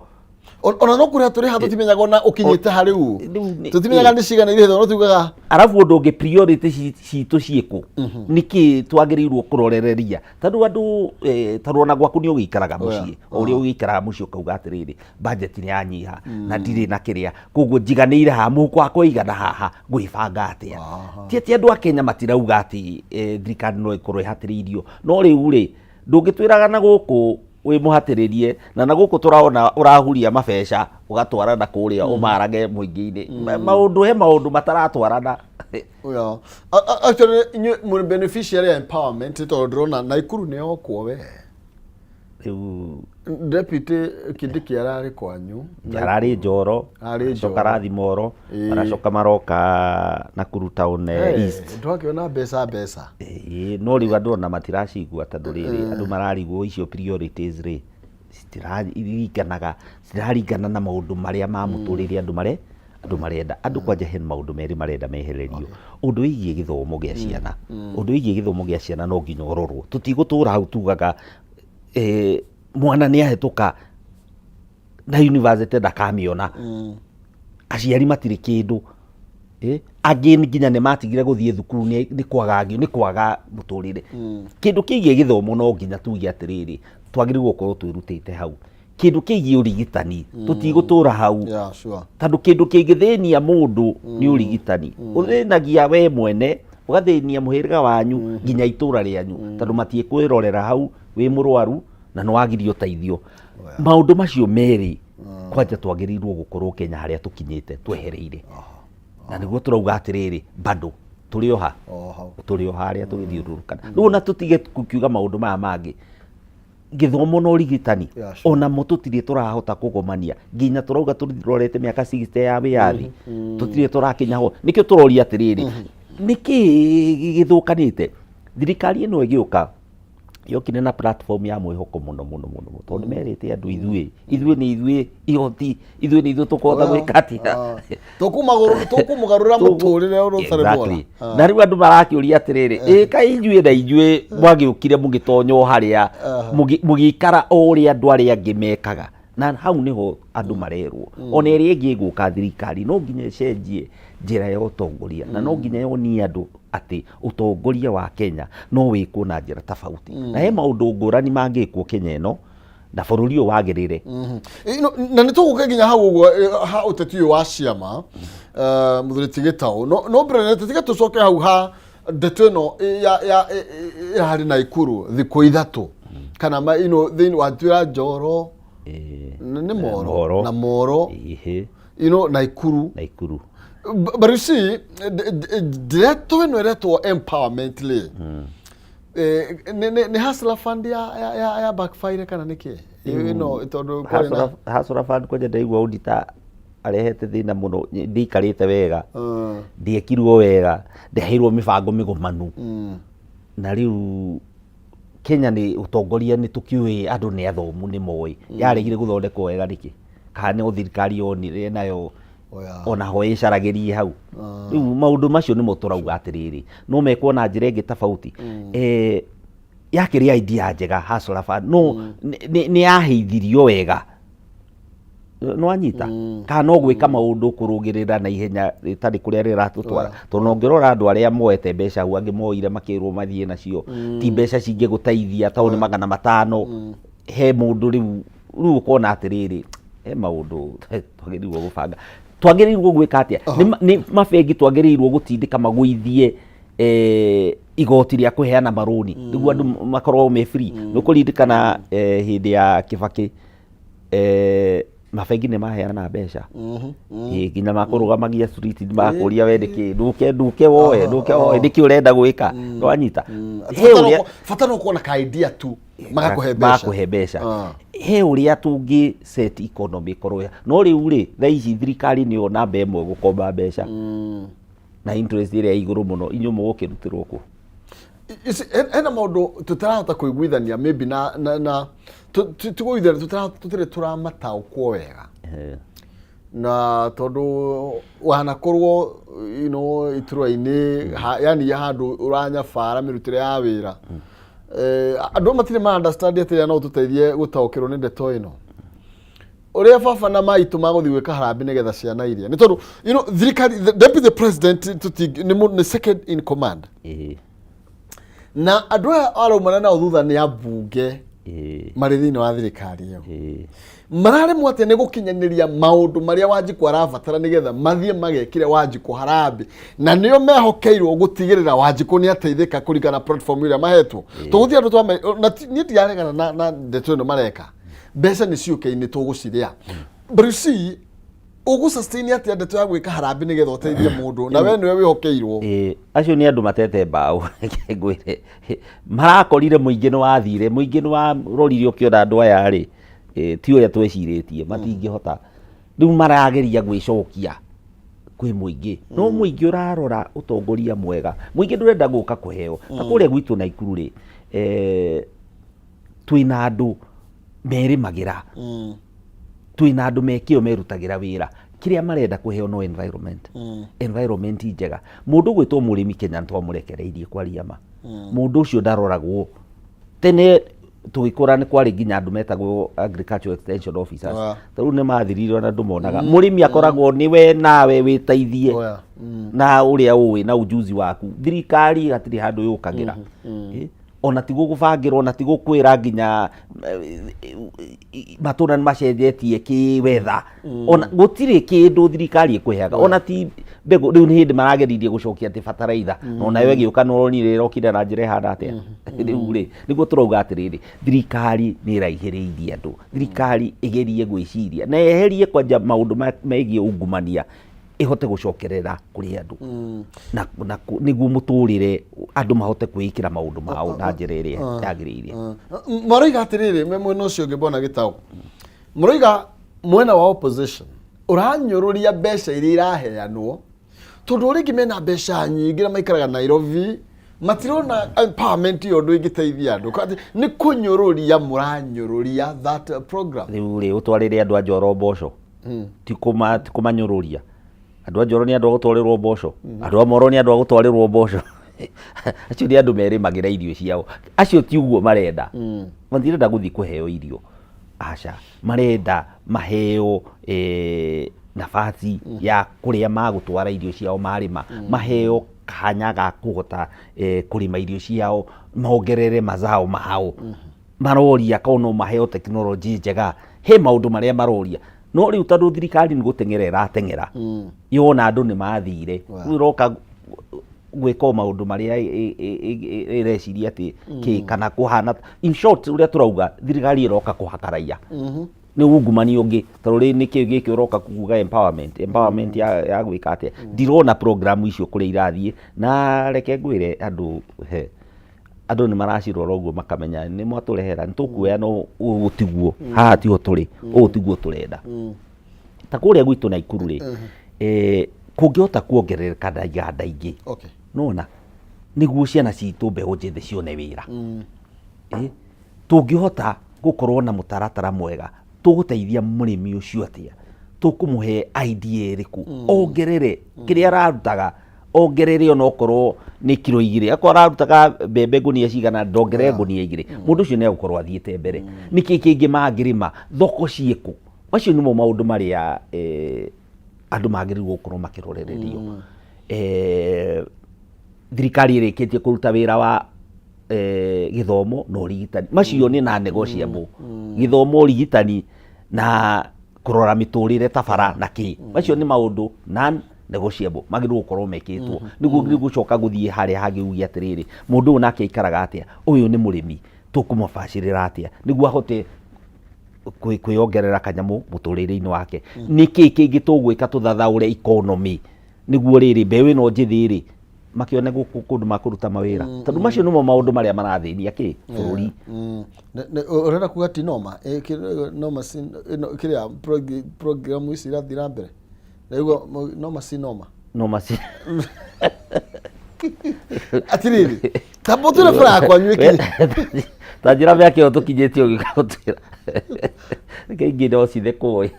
Ona no kũrĩha tũrĩha tũtimenyaga ona ũkinyĩte ha rĩu. Rĩu Tũtimenyaga nĩ cigana irĩhĩtwo, no tugaga Arabu ũndũ ũngĩ, priority citũ ciĩkũ, nĩkĩ twagĩrĩirwo kũrorereria? Tondũ andũ tondũ ona gwaku nĩ ũgĩikaraga mũciĩ, o ũrĩa ũgĩikaraga mũciĩ ũkauga atĩrĩrĩ, budget nĩ yanyiha na ndirĩ na kĩrĩa, koguo njiganĩire haha, mũhuko wakwa ũigana haha, ngwĩbanga atĩa? Ti atĩ andũ a Kenya matirauga atĩ thirikari no ĩkorwo ĩhatĩrĩirio, no rĩu rĩ ndũngĩtwĩraga na gũkũ wĩ mũhatĩrĩrie na gũkũ tũraona ũrahuria mabeca ũgatwara na kũrĩa ũmarage mũingĩ-inĩ. Maũndũ he maũndũ mataratwarana. Yeah. Actually inyuĩ mũrĩ beneficiary ya empowerment, tondũ ndĩrona Naikuru nĩ yokwo we. Rĩu Deputy Kindiki ararĩ kwanyu. Ararĩ Njoro. Ararĩ Aracoka Njoro. arathi Moro. Aracoka maroka Nakuru Town East. Ndwakĩona mbeca mbeca. Ĩĩ, no rĩu andũ ona matiracigua tondũ rĩrĩ andũ mararigwo icio priorities rĩ citiraringanaga, citiraringana na maũndũ marĩa ma mũtũrĩre andũ marenda. Andũ kwanja he maũndũ merĩ marenda mehererio: ũndũ wĩgiĩ gĩthomo gĩa ciana. Ũndũ wĩgiĩ gĩthomo gĩa ciana no nginya ũrorwo. Tũtigũtũra hau tugaga mwana nĩ ahĩtũka na university ndakamĩona, aciari matirĩ kĩndũ. Angĩ nginya nĩ matigire gũthiĩ thukuru nĩ kwaga mũtũrĩre. Kĩndũ kĩgiĩ gĩthomo no nginya tuge atĩrĩrĩ, twagĩrĩirwo gũkorwo twĩrutĩte hau. Kĩndũ kĩgiĩ ũrigitani, tũtigũtũra hau, tondũ kĩndũ kĩngĩthĩnia mũndũ nĩ ũrigitani. Ũthĩnagia we mwene, ũgathĩnia mũhĩrĩga wanyu, nginya itũra rĩanyu, tondũ matiĩkwĩrorera hau wĩ mũrwaru na nĩ wagirio ũteithio. Maũndũ macio merĩ kwanja twagĩrĩirwo gũkorwo Kenya harĩa tũkinyĩte twehereire, na nĩguo tũrauga atĩrĩrĩ, bado tũrĩ o ha? O hau. Tũrĩ o harĩa tũgĩthiũrũrũkana. Rĩu ona tũtige kukiuga maũndũ maya mangĩ, gĩthomo na ũrigitani, onamo tũtirĩ tũrahota kũgomania, nginya tũrauga tũrorete mĩaka 60 ya wĩyathi tũtirĩ tũrakinya ho. Nĩkĩo tũroria atĩrĩrĩ, nĩkĩ gĩthũkanĩte? Thirikari ĩno ĩgĩũka yokire na platform ya mwĩhoko mũno mũno mũno mũno, tondũ merĩte andũ ithuĩ nĩ ithuĩ ihoti, ithuĩ nĩ ithuĩ tũkũhota gwĩka atĩa. Tũkũmũgarũra mũtũrĩre ũrĩa ũtarĩ mwega. Na rĩu andũ marakĩũria atĩrĩrĩ, ĩ kaĩ inyuĩ na inyuĩ mwagĩũkire mũgĩtonya o harĩa mũgĩikara o ũrĩa andũ arĩa angĩ mekaga? Na hau nĩho andũ marerwo ona ĩrĩa ĩngĩ ĩgũka thirikari no nginya ĩcenjie njĩra ya ũtongoria, na no nginya yonie andũ atĩ ũtongoria wa Kenya no wĩkwo na njĩra tofauti, na he maũndũ ngũrani mangĩkwo Kenya ĩno na bũrũri ũyũ wagĩrĩre. Na nĩ tũgũka nginya hau ũguo ha ũteti ũyũ wa ciama, mũthuri ti Gĩtaũ, no mbere nĩ tũtige tũcoke hau ha ndeto ĩno ya ĩrarĩ Naikuru thikũ 3 kana ma ino thĩinĩ wa twĩra Njoro nĩ Moro. Moro. Na Moro. Naikuru. Naikuru. But you see, ndeto ĩno ĩretwo empowerment rĩ, nĩ Hustler Fund ya backfire kana nĩkĩ ĩno, tondũ kwarĩ na Hustler Fund kwanja ndaigua auditor arehete thĩna mũno. Ndiikarĩte wega, ndiekirwo wega, ndaheirwo mĩbango mĩgomanu. Na rĩu Kenya nĩ ũtongoria nĩ tũkĩũĩ andũ nĩ athomu nĩ moĩ yaregire gũthondekwo wega nĩkĩ, kana nĩ thirikari yonire nayo ona ho ĩcaragĩrie hau. Rĩu maũndũ macio nĩmo tũrauga atĩrĩrĩ, no mekwo na njĩra ĩngĩ tofauti. Yakĩrĩ idea njega Hustler Fund, no nĩ yaheithirio wega, nĩwanyita, kana no gwĩka maũndũ kũrũgĩrĩra na ihenya rĩtarĩ kũrĩa rĩratũtwara? Tondũ ũngĩrora andũ arĩa moete mbeca hau, angĩ moire makĩrwo mathiĩ nacio, ti mbeca cingĩgũteithia tondũ nĩ 500 he mũndũ. Rĩu ũkona atĩrĩrĩ, he maũndũ twagĩrĩirwo gũbanga, twagĩrĩirwo gwĩka atĩa? Nĩ mabengi twagĩrĩirwo gũtindĩka magũithie igoti rĩa kũheana marũni nĩguo andũ makorwo me free. Nĩ ũkũririkana hĩndĩ ya Kibaki mabengi nĩ maheana mbeca. Ĩ, nginya makũrũgamagia street makũria we nĩkĩ ndũke ndũke woe, ndũke woe, nĩkĩ ũrenda gwĩka, wanyita? He Bata no kuona ka idea tu. Magakũhe mbeca. Magakũhe mbeca. Ah. He ũrĩa tũngĩ set economy ĩkorwo no rĩu rĩ, thaa ici thirikari nĩyo namba ĩmwe gũkomba mbeca na interest ĩrĩa ĩ igũrũ mũno. Inyuĩ mũgũkĩrutĩrwo kũ? Ici, hena maũndũ tũtarahota kũiguithania maybe na ti kũiguithania, tũtirĩ tũramataũkwo wega na tondũ wanakorwo iturwa-inĩ yani handũ ũranyabara mĩrutĩre ya wĩra. Andũ matirĩ ma understand atĩrĩa, no tũteithie gũtaũkĩrwo nĩ ndeto ĩno ũrĩa baba na maitũ magũthiĩ gwĩka harambĩ nĩgetha ciana iria nĩ tondũ thirikari, the deputy president nĩ second in command na andũ aya araumana nao thutha nĩ ambunge marĩ thĩinĩ wa thirikari ĩyo. Mararemwo atĩa nĩ gũkinyanĩria maũndũ marĩa Wanjikũ arabatara nĩgetha mathiĩ magekĩre Wanjikũ harambĩ, na nĩo mehokeirwo gũtigĩrĩra Wanjikũ nĩ ateithĩka kũringana na platform ĩrĩa mahetwo? Tũgũthiĩ andũ twame na niĩ ndiraregana na ndeto ĩno mareka, mbeca nĩ ciũke nĩ tũgũcirĩa, but you see, ũgũ sustain atĩa ndeto ya gwĩka harambĩ nĩgetha ũteithie mũndũ na we nĩwe wĩhokeirwo? Ĩĩ, acio nĩ andũ matete mbaũ. Reke ngwĩre, marakorire mũingĩ nĩ wathire, mũingĩ nĩ warorire ũkĩona andũ aya rĩ, ti ũrĩa twecirĩtie, matingĩhota. Rĩu marageria gwĩcokia kwĩ mũingĩ, no mũingĩ ũrarora ũtongoria mwega, mũingĩ ndũrenda gũka kũheo. Ta kũrĩa gwitũ Naikuru rĩ, twĩna andũ merĩmagĩra, twĩna andũ me kĩo, merutagĩra wĩra. Kĩrĩa marenda kũheo no environment njega. Mũndũ gwĩtwo mũrĩmi Kenya nĩtwamũrekereirie, kwaria ma. Mũndũ ũcio ndaroragwo. Tene tũgĩkũra nĩ kwarĩ nginya andũ metagwo agricultural extension officers. Ta rĩu nĩ mathirire, ona ndũmonaga. Mũrĩmi akoragwo nĩ we nawe wĩteithie na ũrĩa ũĩ na ujuzi waku. Thirikari hatirĩ handũ yũkagĩra. Ona ti gũgũbangĩra, ona ti gũkwĩra nginya matũra nĩ macenjetie kĩ wetha, ona gũtirĩ kĩndũ thirikari ĩkũheaga, ona ti mbegũ. Rĩu nĩ hĩndĩ marageririe gũcokia atĩ bataraitha, na onayo ĩgĩũka, no ũronire ĩrokire na njĩra ĩhana atĩa. Rĩu rĩ, nĩguo tũrauga atĩrĩrĩ, thirikari nĩ ĩraihĩrĩirie andũ. Thirikari ĩgerie gwĩciria na yeherie kwanja maũndũ megiĩ ungumania, ĩhote gũcokerera kũrĩ andũ na nĩguo mũtũrĩre andũ mahote kwĩĩkĩra maũndũ mao na njĩra ĩrĩa yagĩrĩire. Maroiga atĩrĩrĩ, me mwena ũcio ũngĩ, mbona gĩtaũ mũroiga mwena wa opposition ũranyũrũria mbeca iria iraheanwo, tondũ rĩngĩ mena mbeca nyingĩ na maikaraga Nairobi, matirona empowerment ĩyo ũndũ ĩngĩteithia andũ. Atĩ nĩ kũnyũrũria mũranyũrũria that program. Rĩu rĩ, ũtwarĩre andũ a Njoro mboco, ti kũmanyũrũria? Andũ a Njoro nĩ andũ a gũtwarĩrwo mboco? Andũ a Moro nĩ andũ a gũtwarĩrwo mboco? Acio nĩ andũ merĩmagĩra irio ciao. Acio ti ũguo marenda. Matirenda gũthiĩ kũheo irio, aca. Marenda maheo nafasi ya kũrĩa magũtwara irio ciao marĩma, maheo kanya ga kũhota kũrĩma irio ciao, mongerere mazao mao. Maroria korwo no maheo tekinoronjĩ njega. He maũndũ marĩa maroria, no rĩu tondũ thirikari nĩ gũteng'era ĩrateng'era, yona andũ nĩ mathire, rĩu ĩroka gwĩka o maũndũ marĩa ĩreciria atĩ kĩ kana kũhana. In short, ũrĩa tũrauga, thirikari ĩroka kũhaka raia nĩ ungumania ũngĩ, tondũ rĩ nĩkĩ gĩkĩ ũroka kuga empowerment ya gwĩka atĩa? Ndirona program icio kũrĩa irathiĩ. Na reke ngwĩre, andũ he andũ nĩ maracirora ũguo makamenya nĩ mwatũrehera, nĩ tũkuoya, no ũũ tiguo, haha tiho tũrĩ, ũũ tiguo tũrenda. Ta kũrĩa gwitũ Naikuru rĩ, kũngĩhota kuongerereka na iganda ingĩ, nona nĩguo ciana citũ mbeũ njĩthĩ cione wĩra. Tũngĩhota gũkorwo na mũtaratara mwega, tũgũteithia mũrĩmi ũcio atĩa? Tũkũmũhe idea ĩrĩkũ ongerere kĩrĩa ararutaga, ongerere onokorwo nĩ kiro 2? Akorwo ararutaga mbembe ngũnia cigana, ndongerere ngũnia 2. Mũndũ ũcio nĩ egũkorwo athiĩte mbere. Nĩkĩ kĩngĩ mangĩrĩma? Thoko ciĩkũ? Macio nĩmo maũndũ marĩa andũ magĩrĩirwo gũkorwo makĩrorererio. Thirikari ĩrĩkĩtie kũruta wĩra wa gĩthomo na ũrigitani, macio nĩ na negotiable. Gĩthomo, ũrigitani na kũrora mĩtũrĩre ta bara na kĩ, macio nĩ maũndũ non negotiable magĩrĩirwo gũkorwo mekĩtwo, nĩguo gũcoka gũthiĩ harĩa hangĩ uge atĩrĩrĩ, mũndũ ũyũ nake aikaraga atĩa? Ũyũ nĩ mũrĩmi, tũkũmũbacĩrĩra atĩa nĩguo ahote kwĩongerera kanyamũ mũtũrĩre-inĩ wake? Nĩkĩ kĩngĩ tũgwĩka tũthathaũre economy nĩguo rĩrĩ mbeũ ĩno njĩthĩ rĩ? Makĩone gũkũ kũndũ makũruta mawĩra, tondũ macio nĩmo maũndũ marĩa marathĩnia kĩ bũrũri. Ũrenda kuga ti noma? Noma si ĩno kĩrĩa program ici irathiĩ na mbere, naigua noma si noma. Noma si. Atirĩrĩ, tamba ũtwĩre bara ya kwanyu ĩkinye. Ta njĩra mĩaka ĩyo tũkinyĩtie ũgĩũka gũtwĩra, reke ingĩ no cithekwo ĩ,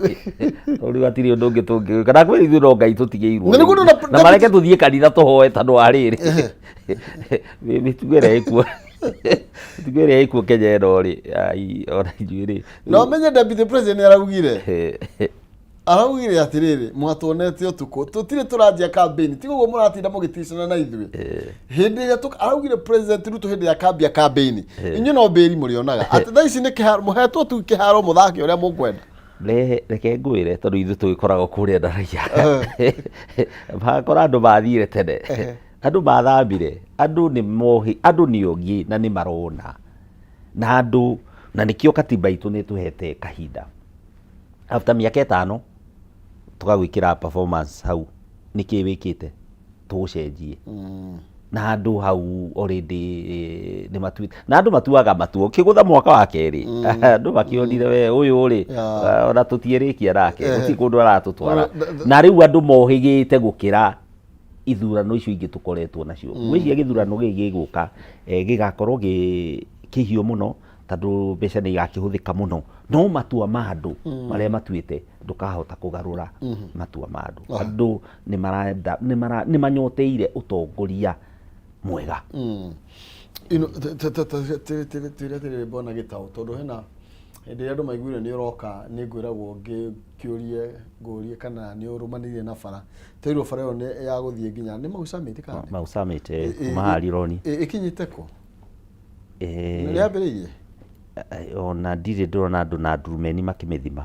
tondũ rĩu hatirĩ ũndũ ũngĩ tũngĩgĩka na kwĩ ithuĩ no Ngai tũtigĩirwo. Na nĩguo ndona. Na mareke tũthiĩ kanitha tũhoe tondũ wa rĩrĩ, mĩtugo ĩrĩa ĩkuo, mĩtugo ĩrĩa ĩkuo Kenya ĩno rĩ, ai, ona ithuĩ rĩ. Na ũmenye deputy president nĩ araugire atĩrĩrĩ, mwatuonete ũtukũ, tũtirĩ tũranjia campaign, tiga ũguo mũratinda mũgĩticana na ithuĩ. Hĩndĩ ĩrĩa araugire President Ruto hĩndĩ ya kambia campaign, inyuĩ no mbĩri mũrĩonaga atĩ thaa ici nĩ kĩharo mũhetwo tu, kĩharo mũthake ũrĩa mũkwenda. Reke ngwĩre, tondũ ithuĩ tũgĩkoragwo kũrĩa ndaraia, magakora andũ mathire tene, andũ mathambire, andũ nĩ mohi, andũ nĩ ogĩ na nĩ marona na andũ, na nĩkĩo katiba itũ nĩ ĩtũhete kahinda after mĩaka 5 tũgagwĩkĩra performance hau, nĩkĩ wĩkĩte tũgũcenjie. Na andũ hau already nĩ matuĩte, na andũ matuaga matua ũkĩgũtha mwaka wa kerĩ, andũ makĩonire we ũyũ rĩ, ona tũtiĩrĩkia nake, gũtirĩ kũndũ aratũtwara. Na rĩu andũ mohĩgĩte gũkĩra ithurano icio ingĩ tũkoretwo nacio. Ngwĩciria gĩthurano gĩkĩ gĩgũka gĩgakorwo gĩ kĩhiũ mũno, tondũ mbeca nĩ igakĩhũthĩka mũno, no matua ma andũ marĩa matuĩte ndũkahota kũgarũra. Matua ma andũ, andũ nĩ marenda, nĩ manyoteire ũtongoria mwega. Ino twĩre atĩrĩrĩ, mbona gĩtaũ, tondũ hena hĩndĩ ĩrĩa andũ maiguire nĩ ũroka, nĩ ngwĩragwo ngĩkĩũrie ngũrie kana nĩ ũrũmanĩire na bara, twerirwo bara ĩyo nĩ ya gũthiĩ nginya nĩ Mau Summit kana nĩ? Mau Summit, kuma haha Rironi. Ĩkinyĩte kũ? Nĩ yambĩrĩirie? Ona ndirĩ ndĩrona andũ na ndurumeni makĩmĩthima.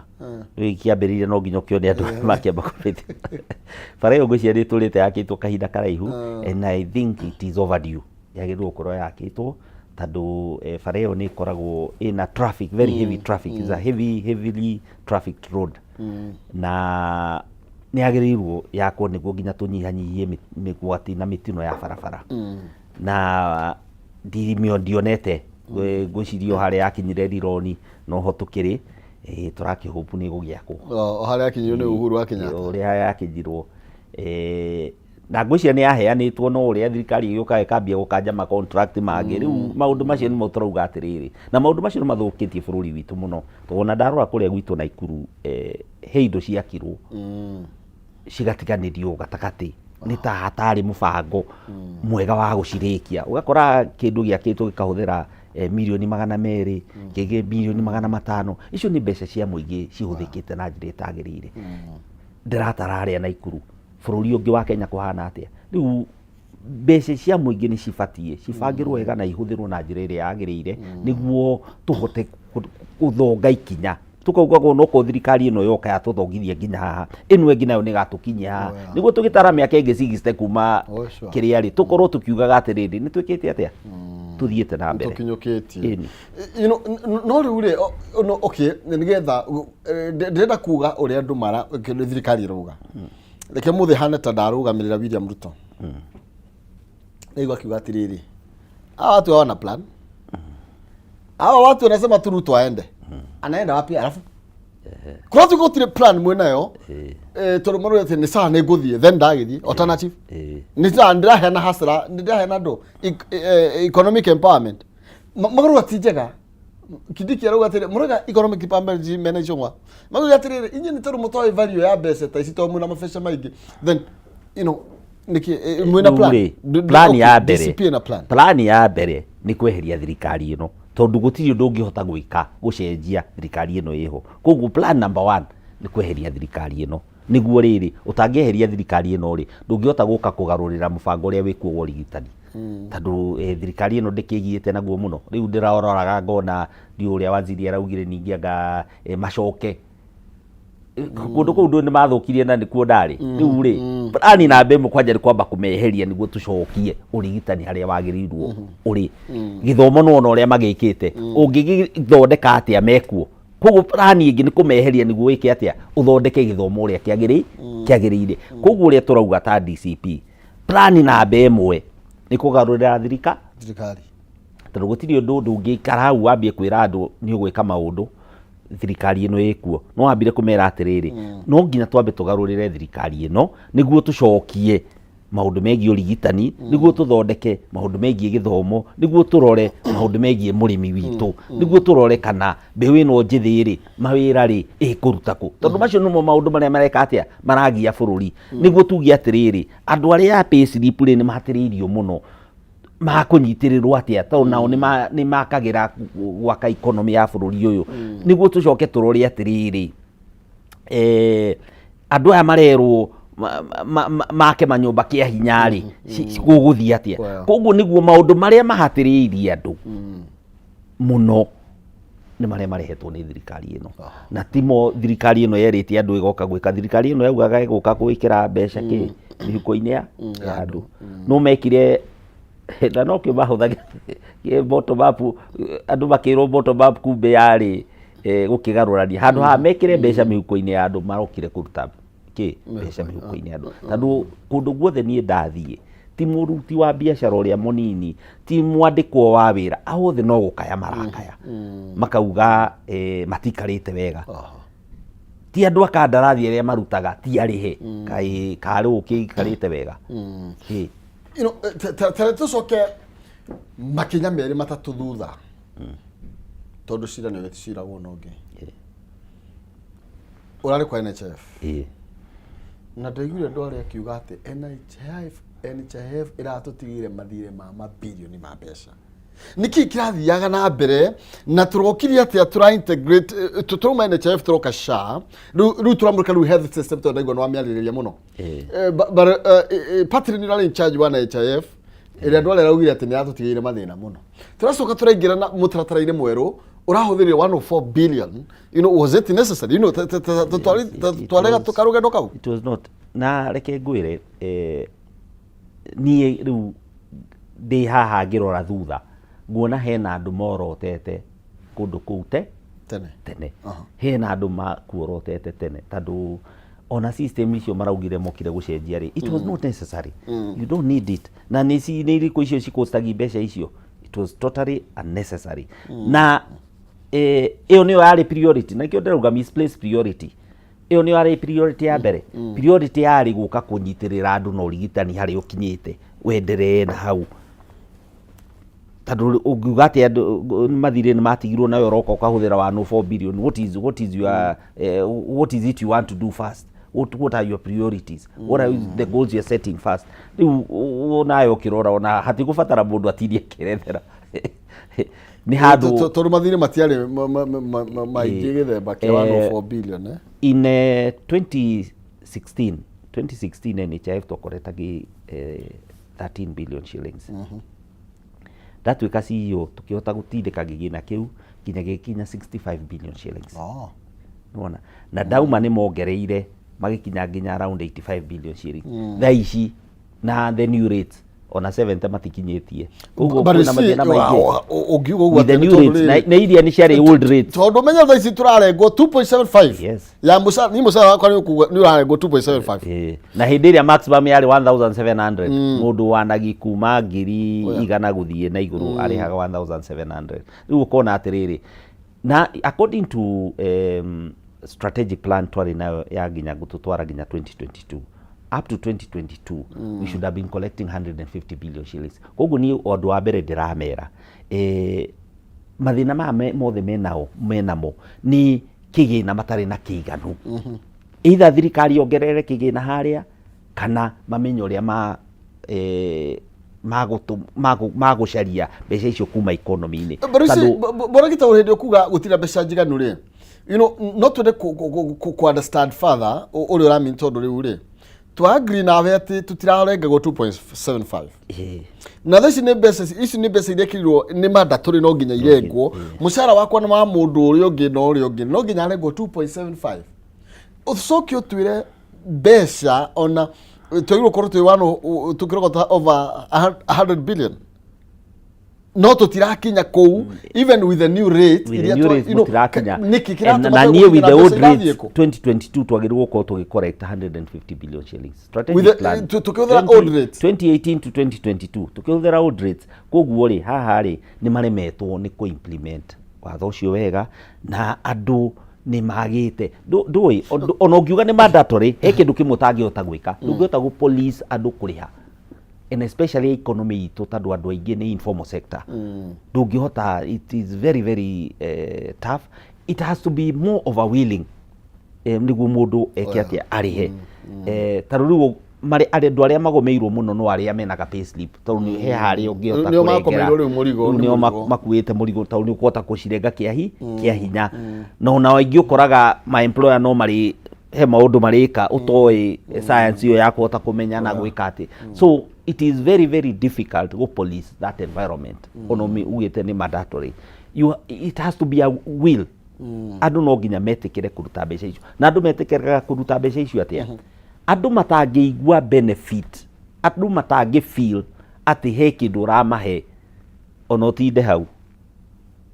Rĩu kĩambĩrĩirie, no nginya ũkĩone andũ makĩamba kũmĩthima. Bara ĩyo ngwĩciria nĩ ĩtũrĩte yakĩtwo kahinda karaihu, and I think it is overdue, yagĩrĩirwo gũkorwo yakĩtwo, tondũ bara ĩyo nĩ ĩkoragwo ĩna traffic, very heavy traffic. It's a heavily trafficked road, na nĩ yagĩrĩirwo yakwo nĩguo nginya tũnyihanyihie mĩgwati na mĩtino ya barabara. Na ndirimio ndionete, ngwĩciria o harĩa yakinyire Rironi noho tũkĩrĩ, tũrakĩhope nĩ ĩgũgĩakwo. O harĩa yakinyirwo nĩ Uhuru wa Kenyatta. Ũrĩa yakinyirwo, na ngwĩciria nĩ yaheanĩtwo, no ũrĩa thirikari ĩgĩũka ĩkambia gũkanja ma contract mangĩ. Rĩu maũndũ macio nĩmo tũrauga atĩrĩrĩ, na maũndũ macio nĩ mathũkĩtie bũrũri witũ mũno, tondũ ona ndarora kũrĩa gwitũ Naikuru, he indo ciakirwo cigatiganĩrio gatagatĩ, nĩ ta hatarĩ mũbango mwega wa gũcirĩkia. Ũgakora kĩndũ gĩakĩtwo gĩkahũthĩra mirioni 200, kĩngĩ mirioni 500. Icio nĩ mbeca cia mũingĩ cihũthĩkĩte na njĩra ĩtagĩrĩire. Ndĩratara arĩa Naikuru, bũrũri ũngĩ wa Kenya kũhana atĩa? Rĩu mbeca cia mũingĩ nĩ cibatiĩ cibangĩrwo wega na ihũthĩrwo na njĩra ĩrĩa yagĩrĩire, nĩguo tũhote gũthonga ikinya, tũkauga onokorwo thirikari ĩno yoka yatũthongithia nginya haha, ĩno ĩngĩ nayo nĩ ĩgatũkinyia haha, nĩguo tũgĩtara mĩaka ĩngĩ 60 kuma kĩrĩa rĩ, tũkorwo tũkiugaga atĩrĩrĩ, nĩ twĩkĩte atĩa, tũthiĩte na mbere. Tũkinyũkĩtie. Ĩni. No rĩu rĩ, no, okay, nĩgetha ndĩrenda kuga ũrĩa andũ mara kĩndũ thirikari ĩrauga, reke mũthĩ hane ta ndarũgamĩrĩra William Ruto. Ndaigua akiuga atĩrĩrĩ, hawa watu hawana plan, hawa watu wanasema tu Ruto aende. Anaenda wapi? Alafu korwo tu gũtirĩ plan mwĩnayo, tondũ marauga atĩ nĩ sawa, nĩ ngũthiĩ, then ndagĩthiĩ, alternative nĩ sawa, ndĩraheana hasara, ndĩraheana andũ economic empowerment. Magarũra ti njega. Kindiki arauga atĩrĩ, mũrauga economic empowerment mena icũng'wa, marauga atĩrĩrĩ, inyuĩ nĩ tondũ mũtoĩ value ya mbeca ta ici, tondũ mwĩna mabeca maingĩ, then nĩkĩ mwĩna Rĩu plan? rĩ, plan ya mbere DCP ĩna plan. Plan ya mbere nĩ kweheria thirikari ĩno, tondũ gũtirĩ ũndũ ũngĩhota gwĩka gũcenjia thirikari ĩno ĩho. Koguo plan number one nĩ kweheria thirikari ĩno, nĩguo rĩrĩ, ũtangĩeheria thirikari ĩno rĩ, ndũngĩhota gũka kũgarũrĩra mũbango ũrĩa wĩkuo wa ũrigitani, tondũ thirikari ĩno ndĩkĩgiĩte naguo mũno. Rĩu ndĩraroraga ngona ndiũ ũrĩa waziri araugire ningĩ anga macoke kũndũ kũu ndũ nĩ mathũkirie na nĩkuo ndarĩ. Rĩu rĩ, plan namba ĩmwe kwanja nĩ kwamba kũmeheria nĩguo tũcokie ũrigitani harĩa wagĩrĩirwo ũrĩ. Gĩthomo nĩwona ũrĩa magĩkĩte, ũngĩgĩthondeka atĩa mekuo? Koguo plan ĩngĩ nĩ kũmeheria nĩguo wĩke atĩa, ũthondeke gĩthomo ũrĩa kĩagĩrĩire. Koguo ũrĩa tũrauga ta DCP, Plan namba ĩmwe nĩ kũgarũrĩra thirika Thirikari. Tondũ gũtirĩ ũndũ ndũngĩikara hau wambie kwĩra andũ nĩ ũgwĩka maũndũ thirikari ĩno ĩkuo. No wambire kũmera atĩrĩrĩ, no nginya twambe tũgarũrĩre thirikari ĩno nĩguo tũcokie maũndũ megiĩ ũrigitani, nĩguo tũthondeke maũndũ megiĩ gĩthomo, nĩguo tũrore maũndũ megiĩ mũrĩmi witũ, nĩguo tũrore kana mbeũ ĩno njĩthĩ rĩ, mawĩra rĩ, ĩkũruta kũ, tondũ macio nĩmo maũndũ marĩa mareka atĩa, maragia bũrũri. Nĩguo tuge atĩrĩrĩ, andũ arĩa a pay slip rĩ, nĩ mahatĩrĩirio mũno, makũnyitĩrĩrwo atĩa, tondũ nao nĩ makagĩra gwaka economy ya bũrũri ũyũ. Nĩguo tũcoke tũrore atĩrĩrĩ, andũ aya marerwo make manyũmba kĩa hinya rĩ, gũgũthiĩ atĩa? Well. Koguo nĩguo maũndũ marĩa mahatĩrĩirie andũ mũno nĩ marĩa marehetwo nĩ thirikari ĩno, na timo thirikari ĩno yerĩte andũ ĩgoka gwĩka. Thirikari ĩno yaugaga ĩgũka gwĩkĩra mbeca kĩ mĩhuko-inĩ ya andũ, no mekire na nokĩo mahũthagĩra bottom up. Andũ makĩrwo bottom up, kumbe yarĩ gũkĩgarũrania. Handũ ha mekĩre mbeca mĩhuko-inĩ ya andũ, marokire kũruta kĩ mbeca mĩhuko-inĩ ya andũ, tondũ kũndũ guothe niĩ ndathiĩ, ti mũruti wa biacara ũrĩa mũnini, ti mwandĩkwo wa wĩra, othe no gũkaya marakaya, makauga matikarĩte wega. Ti andũ a kandarathi arĩa marutaga ti arĩhe, kaĩ karĩ ũkĩikarĩte wega. Ĩ. Ta tũcoke makinya merĩ matatũ thutha, tondũ cira nĩ ũgĩciragwo na ũngĩ ũrarĩ kwa NHIF. Na ndaiguire ndwarĩ akiuga atĩ NHIF ĩratũtigĩire mathirĩ ma mabirioni ma mbeca. Nĩkĩ kĩrathiaga na mbere na tũrokire atĩa tũra integrate tũrauma NHIF, tũroka SHA, rĩu tũramũrĩka rĩu health system, tondũ ndaigua nĩ wamĩarĩrĩria mũno. But Patrick nĩ ũrarĩ in charge wa NHIF ĩrĩa andũ arĩa araugire atĩ nĩ yatũtigĩire mathĩna mũno. Tũracoka tũraingĩra na mũtaratara-inĩ mwerũ ũrahũthĩrire 104 billion. Was it necessary twarega tũkarũgendo kau? It was not. Na reke ngwĩre, niĩ rĩu ndĩ haha ngĩrora thutha, nguona hena andũ morotete kũndũ kũu te tene. Tene. Hena andũ makuorotete tene, tondũ ona system icio maraugire mokire gũcenjia rĩ, it was not necessary. You don't need it. Na nĩ nĩ irĩkũ icio cikostagi mbeca icio? It was totally unnecessary. Na ĩyo nĩyo yarĩ priority, na nĩkĩo ndĩrauga misplaced priority. Ĩyo nĩyo yarĩ priority ya mbere? Priority yarĩ gũka kũnyitĩrĩra andũ na ũrigitani harĩa ũkinyĩte, wenderee na hau, tondũ ũngiuga atĩ andũ mathirĩ nĩ matigirwo nawe ũroka ũkahũthĩra 104 billion, what is it you want to do first? What are your priorities? What are the goals you're setting first? Rĩu nawe ũkĩrora, ona hatigũbatara mũndũ atindie akĩerethera nĩ handũ. Tondũ mathirĩ matiarĩ maingĩ gĩthemba kĩa 104 billion, eh? In 2016 NHIF twakoretagi 13 billion shillings. Ndatuĩka CEO, tũkĩhota gũtindĩka kĩgĩna kĩu nginya gĩgĩkinya 65 billion shillings. Nĩwona na ndauma nĩ mongereire magĩkinya nginya around 85 billion shillings thaa ici, na the new rates ona 70 matikinyĩtie. Koguo But you kwĩna see, mathĩna maingĩ. Ũngiuga ũguo With the atĩ new tondũ rates na iria nĩ ciarĩ old rates. Tondũ menya thaa ici tũrarengwo 2.75 ya mũcara. Ni mũcara wakwa nĩ ũkuga nĩ ũrarengwo 2.75. Ĩĩ. Na hĩndĩ ĩrĩa maximum yarĩ 1700, mũndũ wanagi kuma 100,000 gũthiĩ na igũrũ arĩhaga 1700. Rĩu ũkona atĩrĩrĩ, na according to strategic plan twarĩ nayo ya nginya gũtũtwara nginya 2022, up to 2022 we should have been collecting 150 billion shillings. Koguo niĩ ũndũ wa mbere ndĩramera, mathĩna maya mothe menao menamo nĩ kĩgĩna matarĩ na kĩiganu. Either thirikari yongerere kĩgĩna harĩa, kana mamenye ũrĩa ma magũcaria mbeca icio kuma economy-inĩ. But you see, Tondũ- bora gĩtaũ hĩndĩ ũkuga gũtirĩ mbeca njiganu rĩ, no twende ku understand further ũrĩa ũramean, tondũ rĩu rĩ twa agree nawe atĩ tũtirarengagwo 2.75. Na thaa ici nĩ mbeca ici nĩ mbeca iria ikĩrirwo nĩ mandatory no nginya irengwo mũcara wakwa na wa mũndũ ũrĩa ũngĩ na ũrĩa ũngĩ no nginya arengwo 2.75. Ũcoke ũtwĩre mbeca ona twagĩrĩirwo gũkorwo twĩ wano tũkĩrogota over 100 billion. No tũtirakinya kũu even with the new rate. With the iria new rates mũtirakinya. Nĩkĩ And kĩratũma na twage niĩ with gũkinyĩra the old mbeca irathiĩ rates kũ? 2022 twagĩrĩirwo gũkorwo tũgĩ correct 150 billion shillings. Strategic With the- plan. Tũkĩhũthĩra old rates? 2018 to 2022 tũkĩhũthĩra old rates. Koguo rĩ, haha rĩ, nĩ maremetwo nĩ kũ implement watho ũcio wega na andũ nĩ magĩte. Ndũĩ ona ũngiuga nĩ mandatory, he kĩndũ kĩmwe ũtangĩhota gwĩka, ndũngĩhota gũ police andũ kũrĩha, and especially economy itũ, tondũ andũ aingĩ nĩ informal sector. Ndũngĩhota, it is very very tough. It has to be more of a willing nĩguo mũndũ eke atĩa, arĩhe. Ta rĩu marĩ andũ arĩa magomeirwo mũno no arĩa mena ka pay slip, tondũ nĩ he harĩa ũngĩhota Nĩo kũrengera. makomeirwo rĩu mũrigo, Rĩu nĩ nĩo mũrigo. Makuĩte mũrigo, tondũ nĩ ũkũhota kũcirenga kĩa hinya, na ona aingĩ ũkoraga ma employer no marĩ he maũndũ marĩka ũtoĩ science ĩyo ya kũhota kũmenya na gwĩka atĩ. So it is very very difficult go police that environment. Ona ugĩte nĩ mandatory, it has to be a will. Andũ no nginya metĩkĩre kũruta mbeca icio. Na andũ metĩkĩraga kũruta mbeca icio atĩa? Andũ matangĩigua benefit, andũ matangĩ feel atĩ he kĩndũ ũramahe, ona ũtinde hau,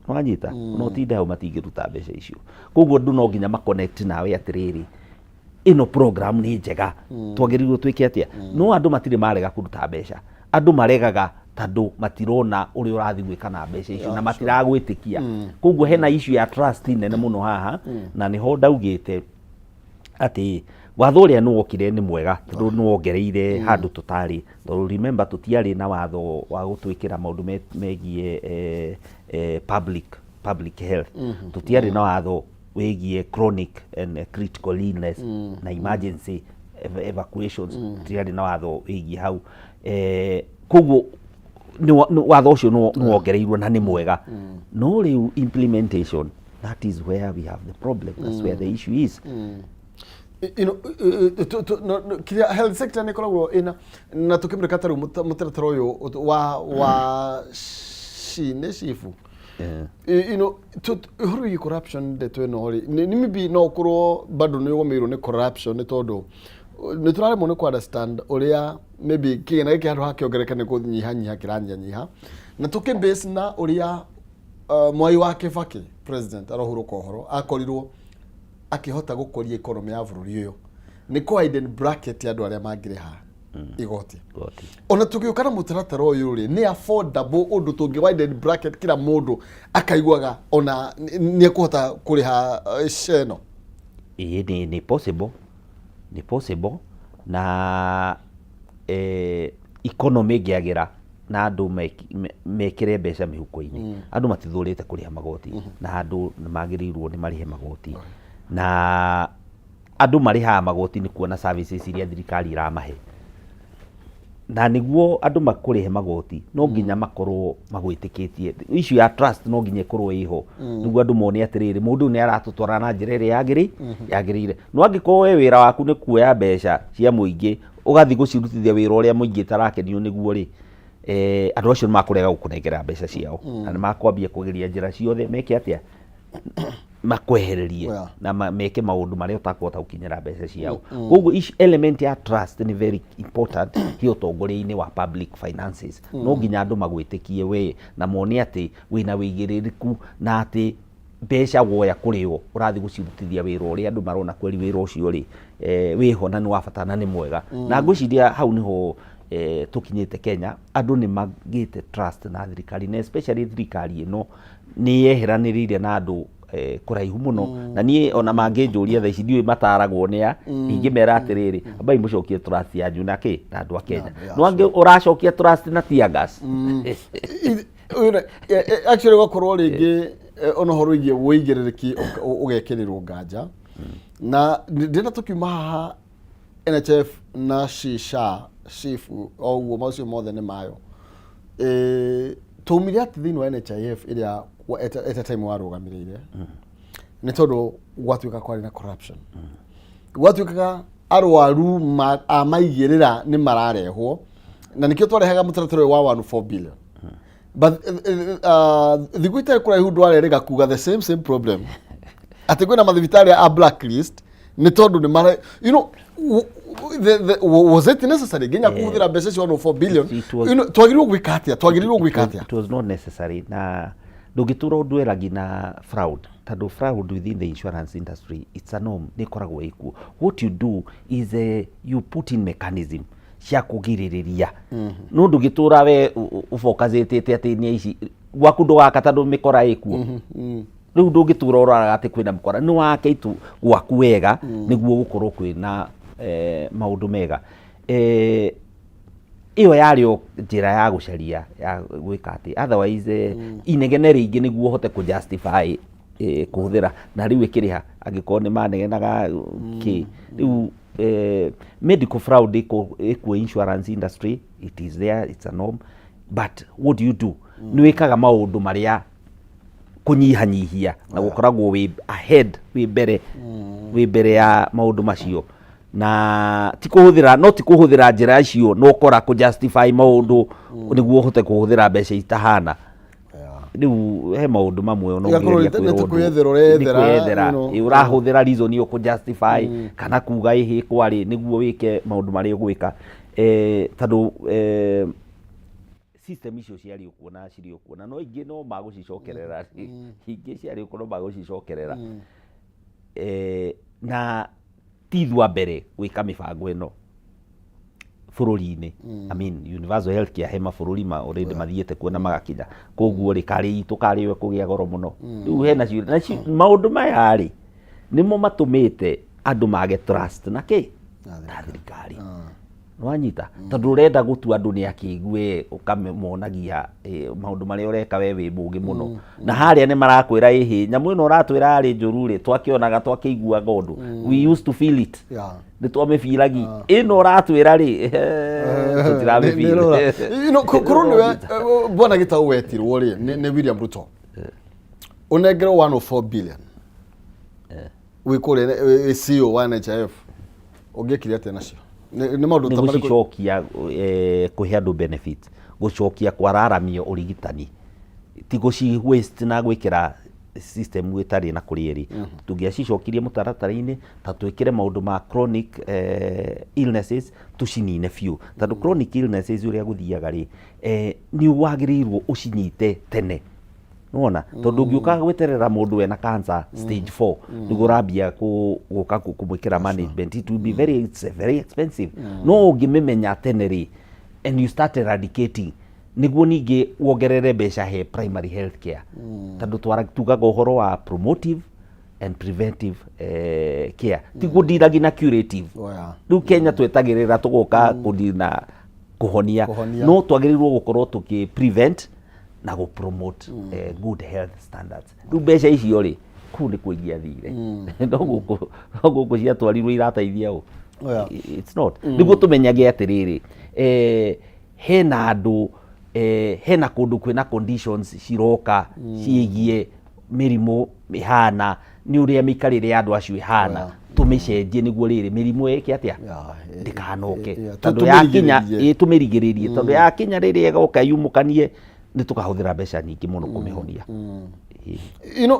wanyita, ona ũtinde hau, matingĩruta mbeca icio. Koguo andũ no nginya maconnect nawe atĩrĩrĩ, ĩno program nĩ njega, twagĩrĩirwo twĩke atĩa. No andũ matirĩ marega kũruta mbeca, andũ maregaga tondũ matirona ũrĩa ũrathiĩ gwĩka na mbeca icio na matiragwĩtĩkia. Koguo hena issue ya trust nene mũno haha, na nĩho ndaugĩte atĩ watho ũrĩa nĩ wokire nĩ mwega, tondũ nĩ wongereire handũ tũtarĩ, tondũ remember tũtiarĩ na watho wa gũtwĩkĩra maũndũ megiĩ public health. Tũtiarĩ na watho wĩgiĩ chronic and critical illness na emergency evacuations. Tũtiarĩ na watho wĩgiĩ hau. Koguo watho ũcio nĩ wongereirwo na nĩ mwega, no rĩu implementation, that is where we have the problem, that's where the issue is. Kĩrĩa health sector nĩ ĩkoragwo ĩna na tũkĩmũrĩka ta rĩu mũtaratara ũyũ wa shi nĩ cibu. Ũhoro wĩgiĩ corruption, ndeto ĩno rĩ, nĩ maybe no ũkorwo bado nĩ ũgũmĩirwo nĩ corruption, nĩ tondũ nĩ tũraremwo nĩ kũ understand ũrĩa maybe kĩgĩna gĩkĩ handũ ha kĩongerereke nĩ kũnyihanyiha kĩranyihanyiha, na tũkĩ base na ũrĩa Mwai wa Kibaki president arohurũka ũhoro akorirwo akĩhota gũkũria economy ya bũrũri ũyũ nĩ kũ widen bracket ya andũ arĩa mangĩrĩha igoti. Igoti. Ona tũgĩũka na mũtaratara ũyũ rĩ, nĩ affordable ũndũ tũngĩ widen bracket kila mũndũ akaiguaga ona nĩ ekũhota kũrĩha ceno? Ĩĩ, nĩ possible, nĩ possible, na economy ĩngĩagĩra na andũ mekĩre mbeca mĩhuko-inĩ. Andũ matithũrĩte kũrĩha magoti, na andũ nĩ magĩrĩirwo nĩ marĩhe magoti, na andũ marĩhaga magoti nĩ kuona services iria thirikari ĩramahe. Na nĩguo andũ makũrĩhe magoti no nginya makorwo magwĩtĩkĩtie. Issue ya trust no nginya ĩkorwo ĩho, nĩguo andũ mone atĩrĩrĩ, mũndũ ũyũ nĩ aratũtwara na njĩra ĩrĩa yagĩrĩire. No angĩkorwo we wĩra waku nĩ kuoya mbeca cia mũingĩ ũgathiĩ gũcirutithia wĩra ũrĩa mũingĩ ĩtarakenio nĩguo rĩ, andũ acio nĩ makũrega gũkũnengera mbeca ciao, na nĩ makwambia kũgeria njĩra ciothe meke atĩa makwehererie na meke maũndũ marĩa ũtakũhota gũkinyĩra mbeca ciao. Koguo element ya trust nĩ very important he ũtongoria-inĩ wa public finances. No nginya andũ magwĩtĩkie we na mone atĩ wĩna wĩigĩrĩrĩku, na atĩ mbeca woya kũrĩ o ũrathiĩ gũcirutithia wĩra ũrĩa andũ marona kweri wĩra ũcio rĩ, wĩho na nĩ wa bata na nĩ mwega. Na ngwĩciria hau nĩho tũkinyĩte Kenya. Andũ nĩ magĩte trust na thirikari, na especially thirikari ĩno nĩ yeheranĩrĩire na andũ kũraihu mũno. Na niĩ ona mangĩnjũria thaa ici, ndiũĩ mataragwo nĩ a, ingĩmera atĩrĩrĩ, ambai mũcokie trust yanyu na kĩ na andũ a Kenya. No angĩ ũracokia trust na tear gas. Actually ũgakorwo rĩngĩ ona ũhoro wĩgiĩ wĩigĩrĩrĩki ũgekĩrĩrwo nganja. Na ndĩrenda tũkiuma haha NHIF na SHA, SHIF, o ũguo macio mothe nĩ mayo. Twaumire atĩ thĩinĩ wa NHIF ĩrĩa at a time warũgamĩrĩire, nĩ tondũ gwatuĩka kwarĩ na corruption, gwatuĩkaga arwaru a maigĩrĩra nĩ mararehwo, na nĩkĩo twarehaga mũtaratara ũyũ wa 14 billion. But thikũ itarĩ kũraihu ndwarerĩga kuga the same same problem, atĩ kwĩna mathibitarĩ a blacklist nĩ tondũ nĩ mara Was it necessary nginya kũhũthĩra mbeca icio 104 billion? Twagĩrĩirwo gwĩka atĩa? Twagĩrĩirwo gwĩka atĩa? It was not necessary, na ndũngĩtũra ũndweragi na fraud, tondũ fraud within the insurance industry, it's a norm, nĩ ĩkoragwo ĩkuo. What you do is you put in mechanism cia kũgirĩrĩria, no ndũngĩtũra we ũbokacĩtĩte atĩ nĩ aici gwaku ndũgaka tondũ mĩkora ĩkuo. Rĩu ndũngĩtũra ũroraga atĩ kwĩna mĩkora, nĩ wake itu gwaku wega nĩguo gũkorwo kwĩna maũndũ mega. Ĩyo yarĩ o njĩra ya gũcaria ya gwĩka atĩ otherwise inegene rĩingĩ nĩguo ũhote kũ justify kũhũthĩra, na rĩu ĩkĩrĩha angĩkorwo nĩ manegenaga kĩ. Rĩu medical fraud ĩkuo insurance industry, it is there, it's a norm, but what do you do? Nĩ wĩkaga maũndũ marĩa kũnyihanyihia na gũkoragwo wĩ ahead, wĩ mbere ya maũndũ macio, na ti kũhũthĩra, no ti kũhũthĩra njĩra icio no ũkora kũ justify maũndũ nĩguo ũhote kũhũthĩra mbeca itahana. Rĩu he maũndũ mamwe ona Igakorwo ũngĩgeria nĩ ta kwĩrwo ũndũ, kwĩyethera ũreyethera, nĩ kwĩyethera. You know. Ĩ, ũrahũthĩra reason ĩyo kũ justify kana kuga ĩhĩ kwarĩ nĩguo wĩke maũndũ marĩa ũgwĩka, tondũ system icio ciarĩ ũkuo na cirĩ ũkuo, na no ingĩ no magũcicokerera, ingĩ ciarĩ ũkuo no magũcicokerera. Na ti ithuĩ a mbere gwĩka mĩbango ĩno bũrũri-inĩ. I mean, universal health care he mabũrũri ma already mathiĩte kuo na magakinya. Koguo rĩ, karĩ itũ karĩ we kũgĩa goro mũno. Rĩu hena ciũria na maũndũ maya rĩ, nĩmo matũmĩte andũ mage trust na kĩ na thirikari. Nĩwanyita? Tondũ ũrenda gũtua andũ nĩ akĩgu, ũkamonagia maũndũ marĩa ũreka we wĩ mũgĩ mũno, na harĩa nĩ marakwĩra ĩhĩ nyamũ ĩno ũratwĩra yarĩ njũru rĩ, twakĩonaga, twakĩiguaga ũndũ, we used to feel it, nĩ twamĩbiragi. Ĩno ũratwĩra rĩ, tũtiramĩbira. Korwo nĩwe bwana Gĩtaũ wetirwo rĩ nĩ William Ruto ũnengerwo 104 billion wĩ kũrĩa wĩ CEO wa NHIF, ũngĩekire atĩa nacio? Nĩ maũndũ nĩ ta marĩkũ? Gũcicokia kũhe andũ benefit, gũcokia kwararamio ũrigitani, ti gũci waste na gwĩkĩra system ĩtarĩ na kũrĩa ĩrĩ. Tũngĩacicokirie mũtaratara-inĩ ta twĩkĩre maũndũ ma chronic illnesses, tũcinine biũ, tondũ chronic illnesses ũrĩa gũthiaga rĩ, nĩ wagĩrĩirwo ũcinyite tene. Nĩwona, tondũ ũngĩũka gweterera mũndũ wena cancer stage 4 nĩguo ũrambia gũka kũmwĩkĩra management, it will be very, it's very expensive. No ũngĩmĩmenya tene rĩ, and you start eradicating, nĩguo ningĩ wongerere mbeca he primary health care, tondũ tugaga ũhoro wa promotive and preventive care, ti gũdiragi na curative. Oh, yeah. Rĩu Kenya twetagĩrĩra tũgoka kũdina kũhonia. Kũhonia. No twagĩrĩirwo gũkorwo tũkĩ prevent na gũ promote good health standards. Rĩu mbeca icio rĩ, kũu nĩ kuo ingĩathire, no gũkũ ciatwarirwo irateithia ũ? Oh, yeah. It's not. Nĩguo tũmenyage atĩrĩrĩ, hena andũ, hena kũndũ kwĩna conditions ciroka ciĩgiĩ mĩrimũ ĩhana nĩ ũrĩa mĩikarĩre ya andũ acio ĩhana, tũmĩcenjie nĩguo rĩrĩ mĩrimũ ĩke atĩa, ndĩkanoke, tondũ yakinya Tũmĩrigĩrĩrie. Ĩ, tũmĩrigĩrĩrie, tondũ yakinya rĩrĩa ĩgoka yumũkanie nĩ tũkahũthĩra mbeca nyingĩ mũno kũmĩhonia. Ĩ.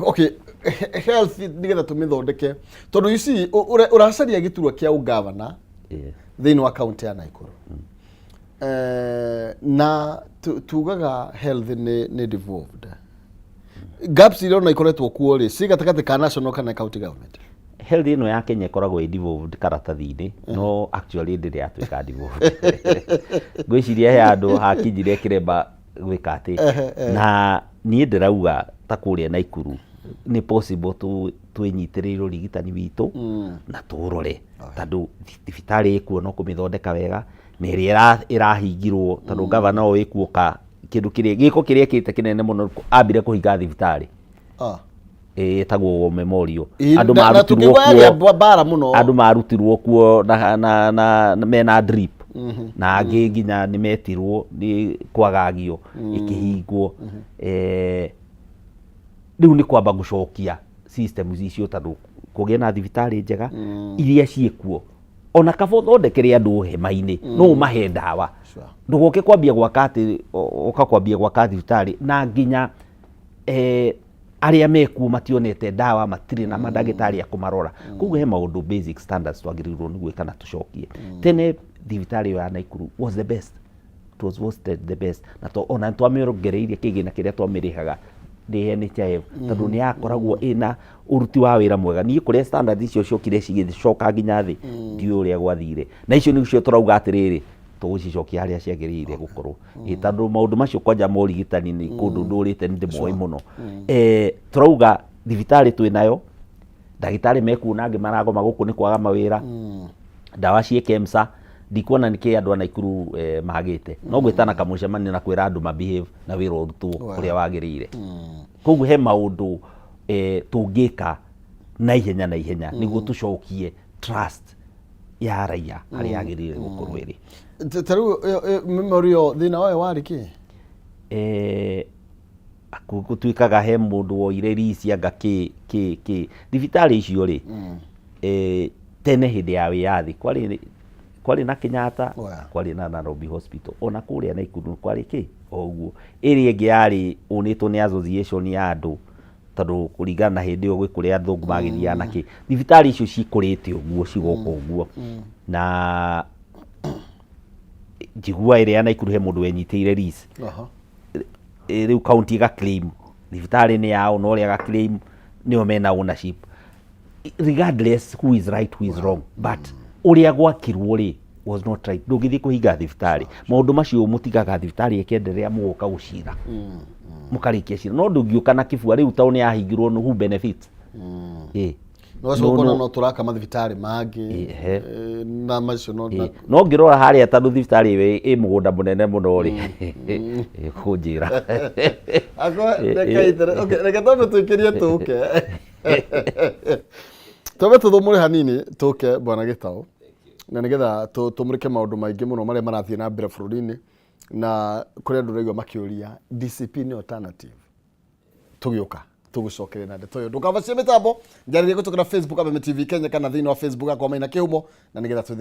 Okay, health nĩgetha tũmĩthondeke, tondũ you see ũracaria gĩturwa kĩa ũgavana thĩinĩ wa kaunti ya Nakuru. Na tugaga health nĩ devolved. Gaps iria ona ikoretwo kuo rĩ, ci gatagatĩ ka national kana county government? Health ĩno ya Kenya ĩkoragwo ĩ devolved karatathi-inĩ, no actually ndĩrĩ yatuĩka devolved. Ngwĩciria he handũ hakinyire kĩremba gwĩka atĩ, na niĩ ndĩrauga ta kũrĩa Naikuru nĩ possible twĩnyitĩrĩire ũrigitani witũ na tũũrore, tondũ thibitarĩ ĩkuo no kũmĩthondeka wega na ĩrĩa ĩrahingirwo, tondũ gavana ũyũ ĩkuoka kĩndũ kĩrĩa gĩko kĩrĩa ĩkĩte kĩnene mũno, ambire kũhinga thibitarĩ ĩtagwo War Memorial. Andũ Na marutirwo tũkĩigua yagĩa kuo mbara mũno. Andũ marutirwo kuo na mena drip, na angĩ nginya nĩ metirwo nĩ kwagagio, ĩkĩhingwo. Rĩu nĩ kwamba gũcokia systems icio, tondũ kũgĩe na thibitarĩ njega iria ciĩkuo, ona kaba ũthondekere andũ hema-inĩ no ũmahe ndawa. Ndũgoke kwambia gwaka atĩ ũka kwambia gwaka thibitarĩ na nginya Arĩa mekuo mationete ndawa, matirĩ na mandagĩtarĩ a kũmarora. Koguo he maũndũ basic standards twagĩrĩirwo nĩ gwĩka na tũcokie. Tene thibitarĩ ĩyo ya Naikuru was the best, it was voted the best, na to ona twamĩongereirie kĩgĩna kĩrĩa twamĩrĩhaga ndĩ NHIF, tondũ nĩ yakoragwo ĩna ũruti wa wĩra mwega. Niĩ kũrĩa standard icio ciokire cigĩcoka nginya thĩ, ndiũĩ ũrĩa gwathire, na icio nĩcio tũrauga atĩrĩrĩ, tũgũcicokia harĩa ciagĩrĩire gũkorwo. Ĩ tondũ maũndũ macio kwanja ma ũrigitani nĩ kũndũ ndũrĩte, nĩ ndĩmoĩ mũno. Tũrauga thibitarĩ twĩnayo, ndagĩtarĩ mekuo na angĩ maragoma gũkũ nĩ kwaga mawĩra, ndawa ciĩ KEMSA. Ndikuona nĩkĩ andũ a Naikuru magĩte no gwĩtana kamũcemanio na kwĩra andũ ma behave na wĩra ũrutwo ũrĩa wagĩrĩire. Koguo he maũndũ tũngĩka na ihenya na ihenya nĩguo tũcokie trust ya raia harĩa yagĩrĩire gũkorwo ĩrĩ. Ta rĩu memory ĩyo, thĩna wayo warĩ kĩ? Gũtuĩkaga he mũndũ woire lease anga kĩ kĩ kĩ. Thibitarĩ icio rĩ, tene hĩndĩ ya wĩyathi kwarĩ na Kenyatta, kwarĩ na Nairobi Hospital, ona kũrĩa Naikuru kwarĩ kĩ o ũguo. Ĩrĩa ĩngĩ yarĩ ũnĩtwo nĩ association ya andũ, tondũ kũringana na hĩndĩ ĩyo gwĩ kũrĩa athũngũ magĩthiaga na kĩ. Thibitarĩ icio cikũrĩte ũguo, cigoka ũguo, na njigua ĩrĩa ya Naikuru he mũndũ wenyitĩire lease. Rĩu county ĩga claim thibitarĩ nĩ yao, na ũrĩa aga claim nĩo mena ownership, regardless who is right, who is wrong, but ũrĩa gwakirwo rĩ was not right. Ndũngĩthiĩ kũhinga thibitarĩ maũndũ macio, mũtigaga thibitarĩ ĩkenderea, mũgoka gũcira, mũkarĩkia cira, no ndũngĩũka na kĩbua rĩu tondũ nĩ yahingirwo, who benefits? No ũkona no tũraka mathibitarĩ mangĩ na macio no No ngĩrora harĩa, tondũ thibitarĩ ĩyo ĩ mũgũnda mũnene mũno rĩ, kũnjĩra. Akwa reke itere. Okay, reke twambe tũikĩrie, tũke twambe tũthũmũre hanini, tũke bwana Gĩtaũ, na nĩgetha tũmũrĩke maũndũ maingĩ mũno marĩa marathiĩ na mbere bũrũri-inĩ, na kũrĩ andũ raigua makĩũria DCP nĩ alternative. Tũgĩũka tũgũcokeria na ndeto ĩyo. Ndũkabacie mĩtambo, njarĩrie gũtũkĩra Facebook Kameme TV Kenya, kana thĩinĩ wa Facebook akwa Maina Kĩhumo, na nĩgetha tũthiĩ.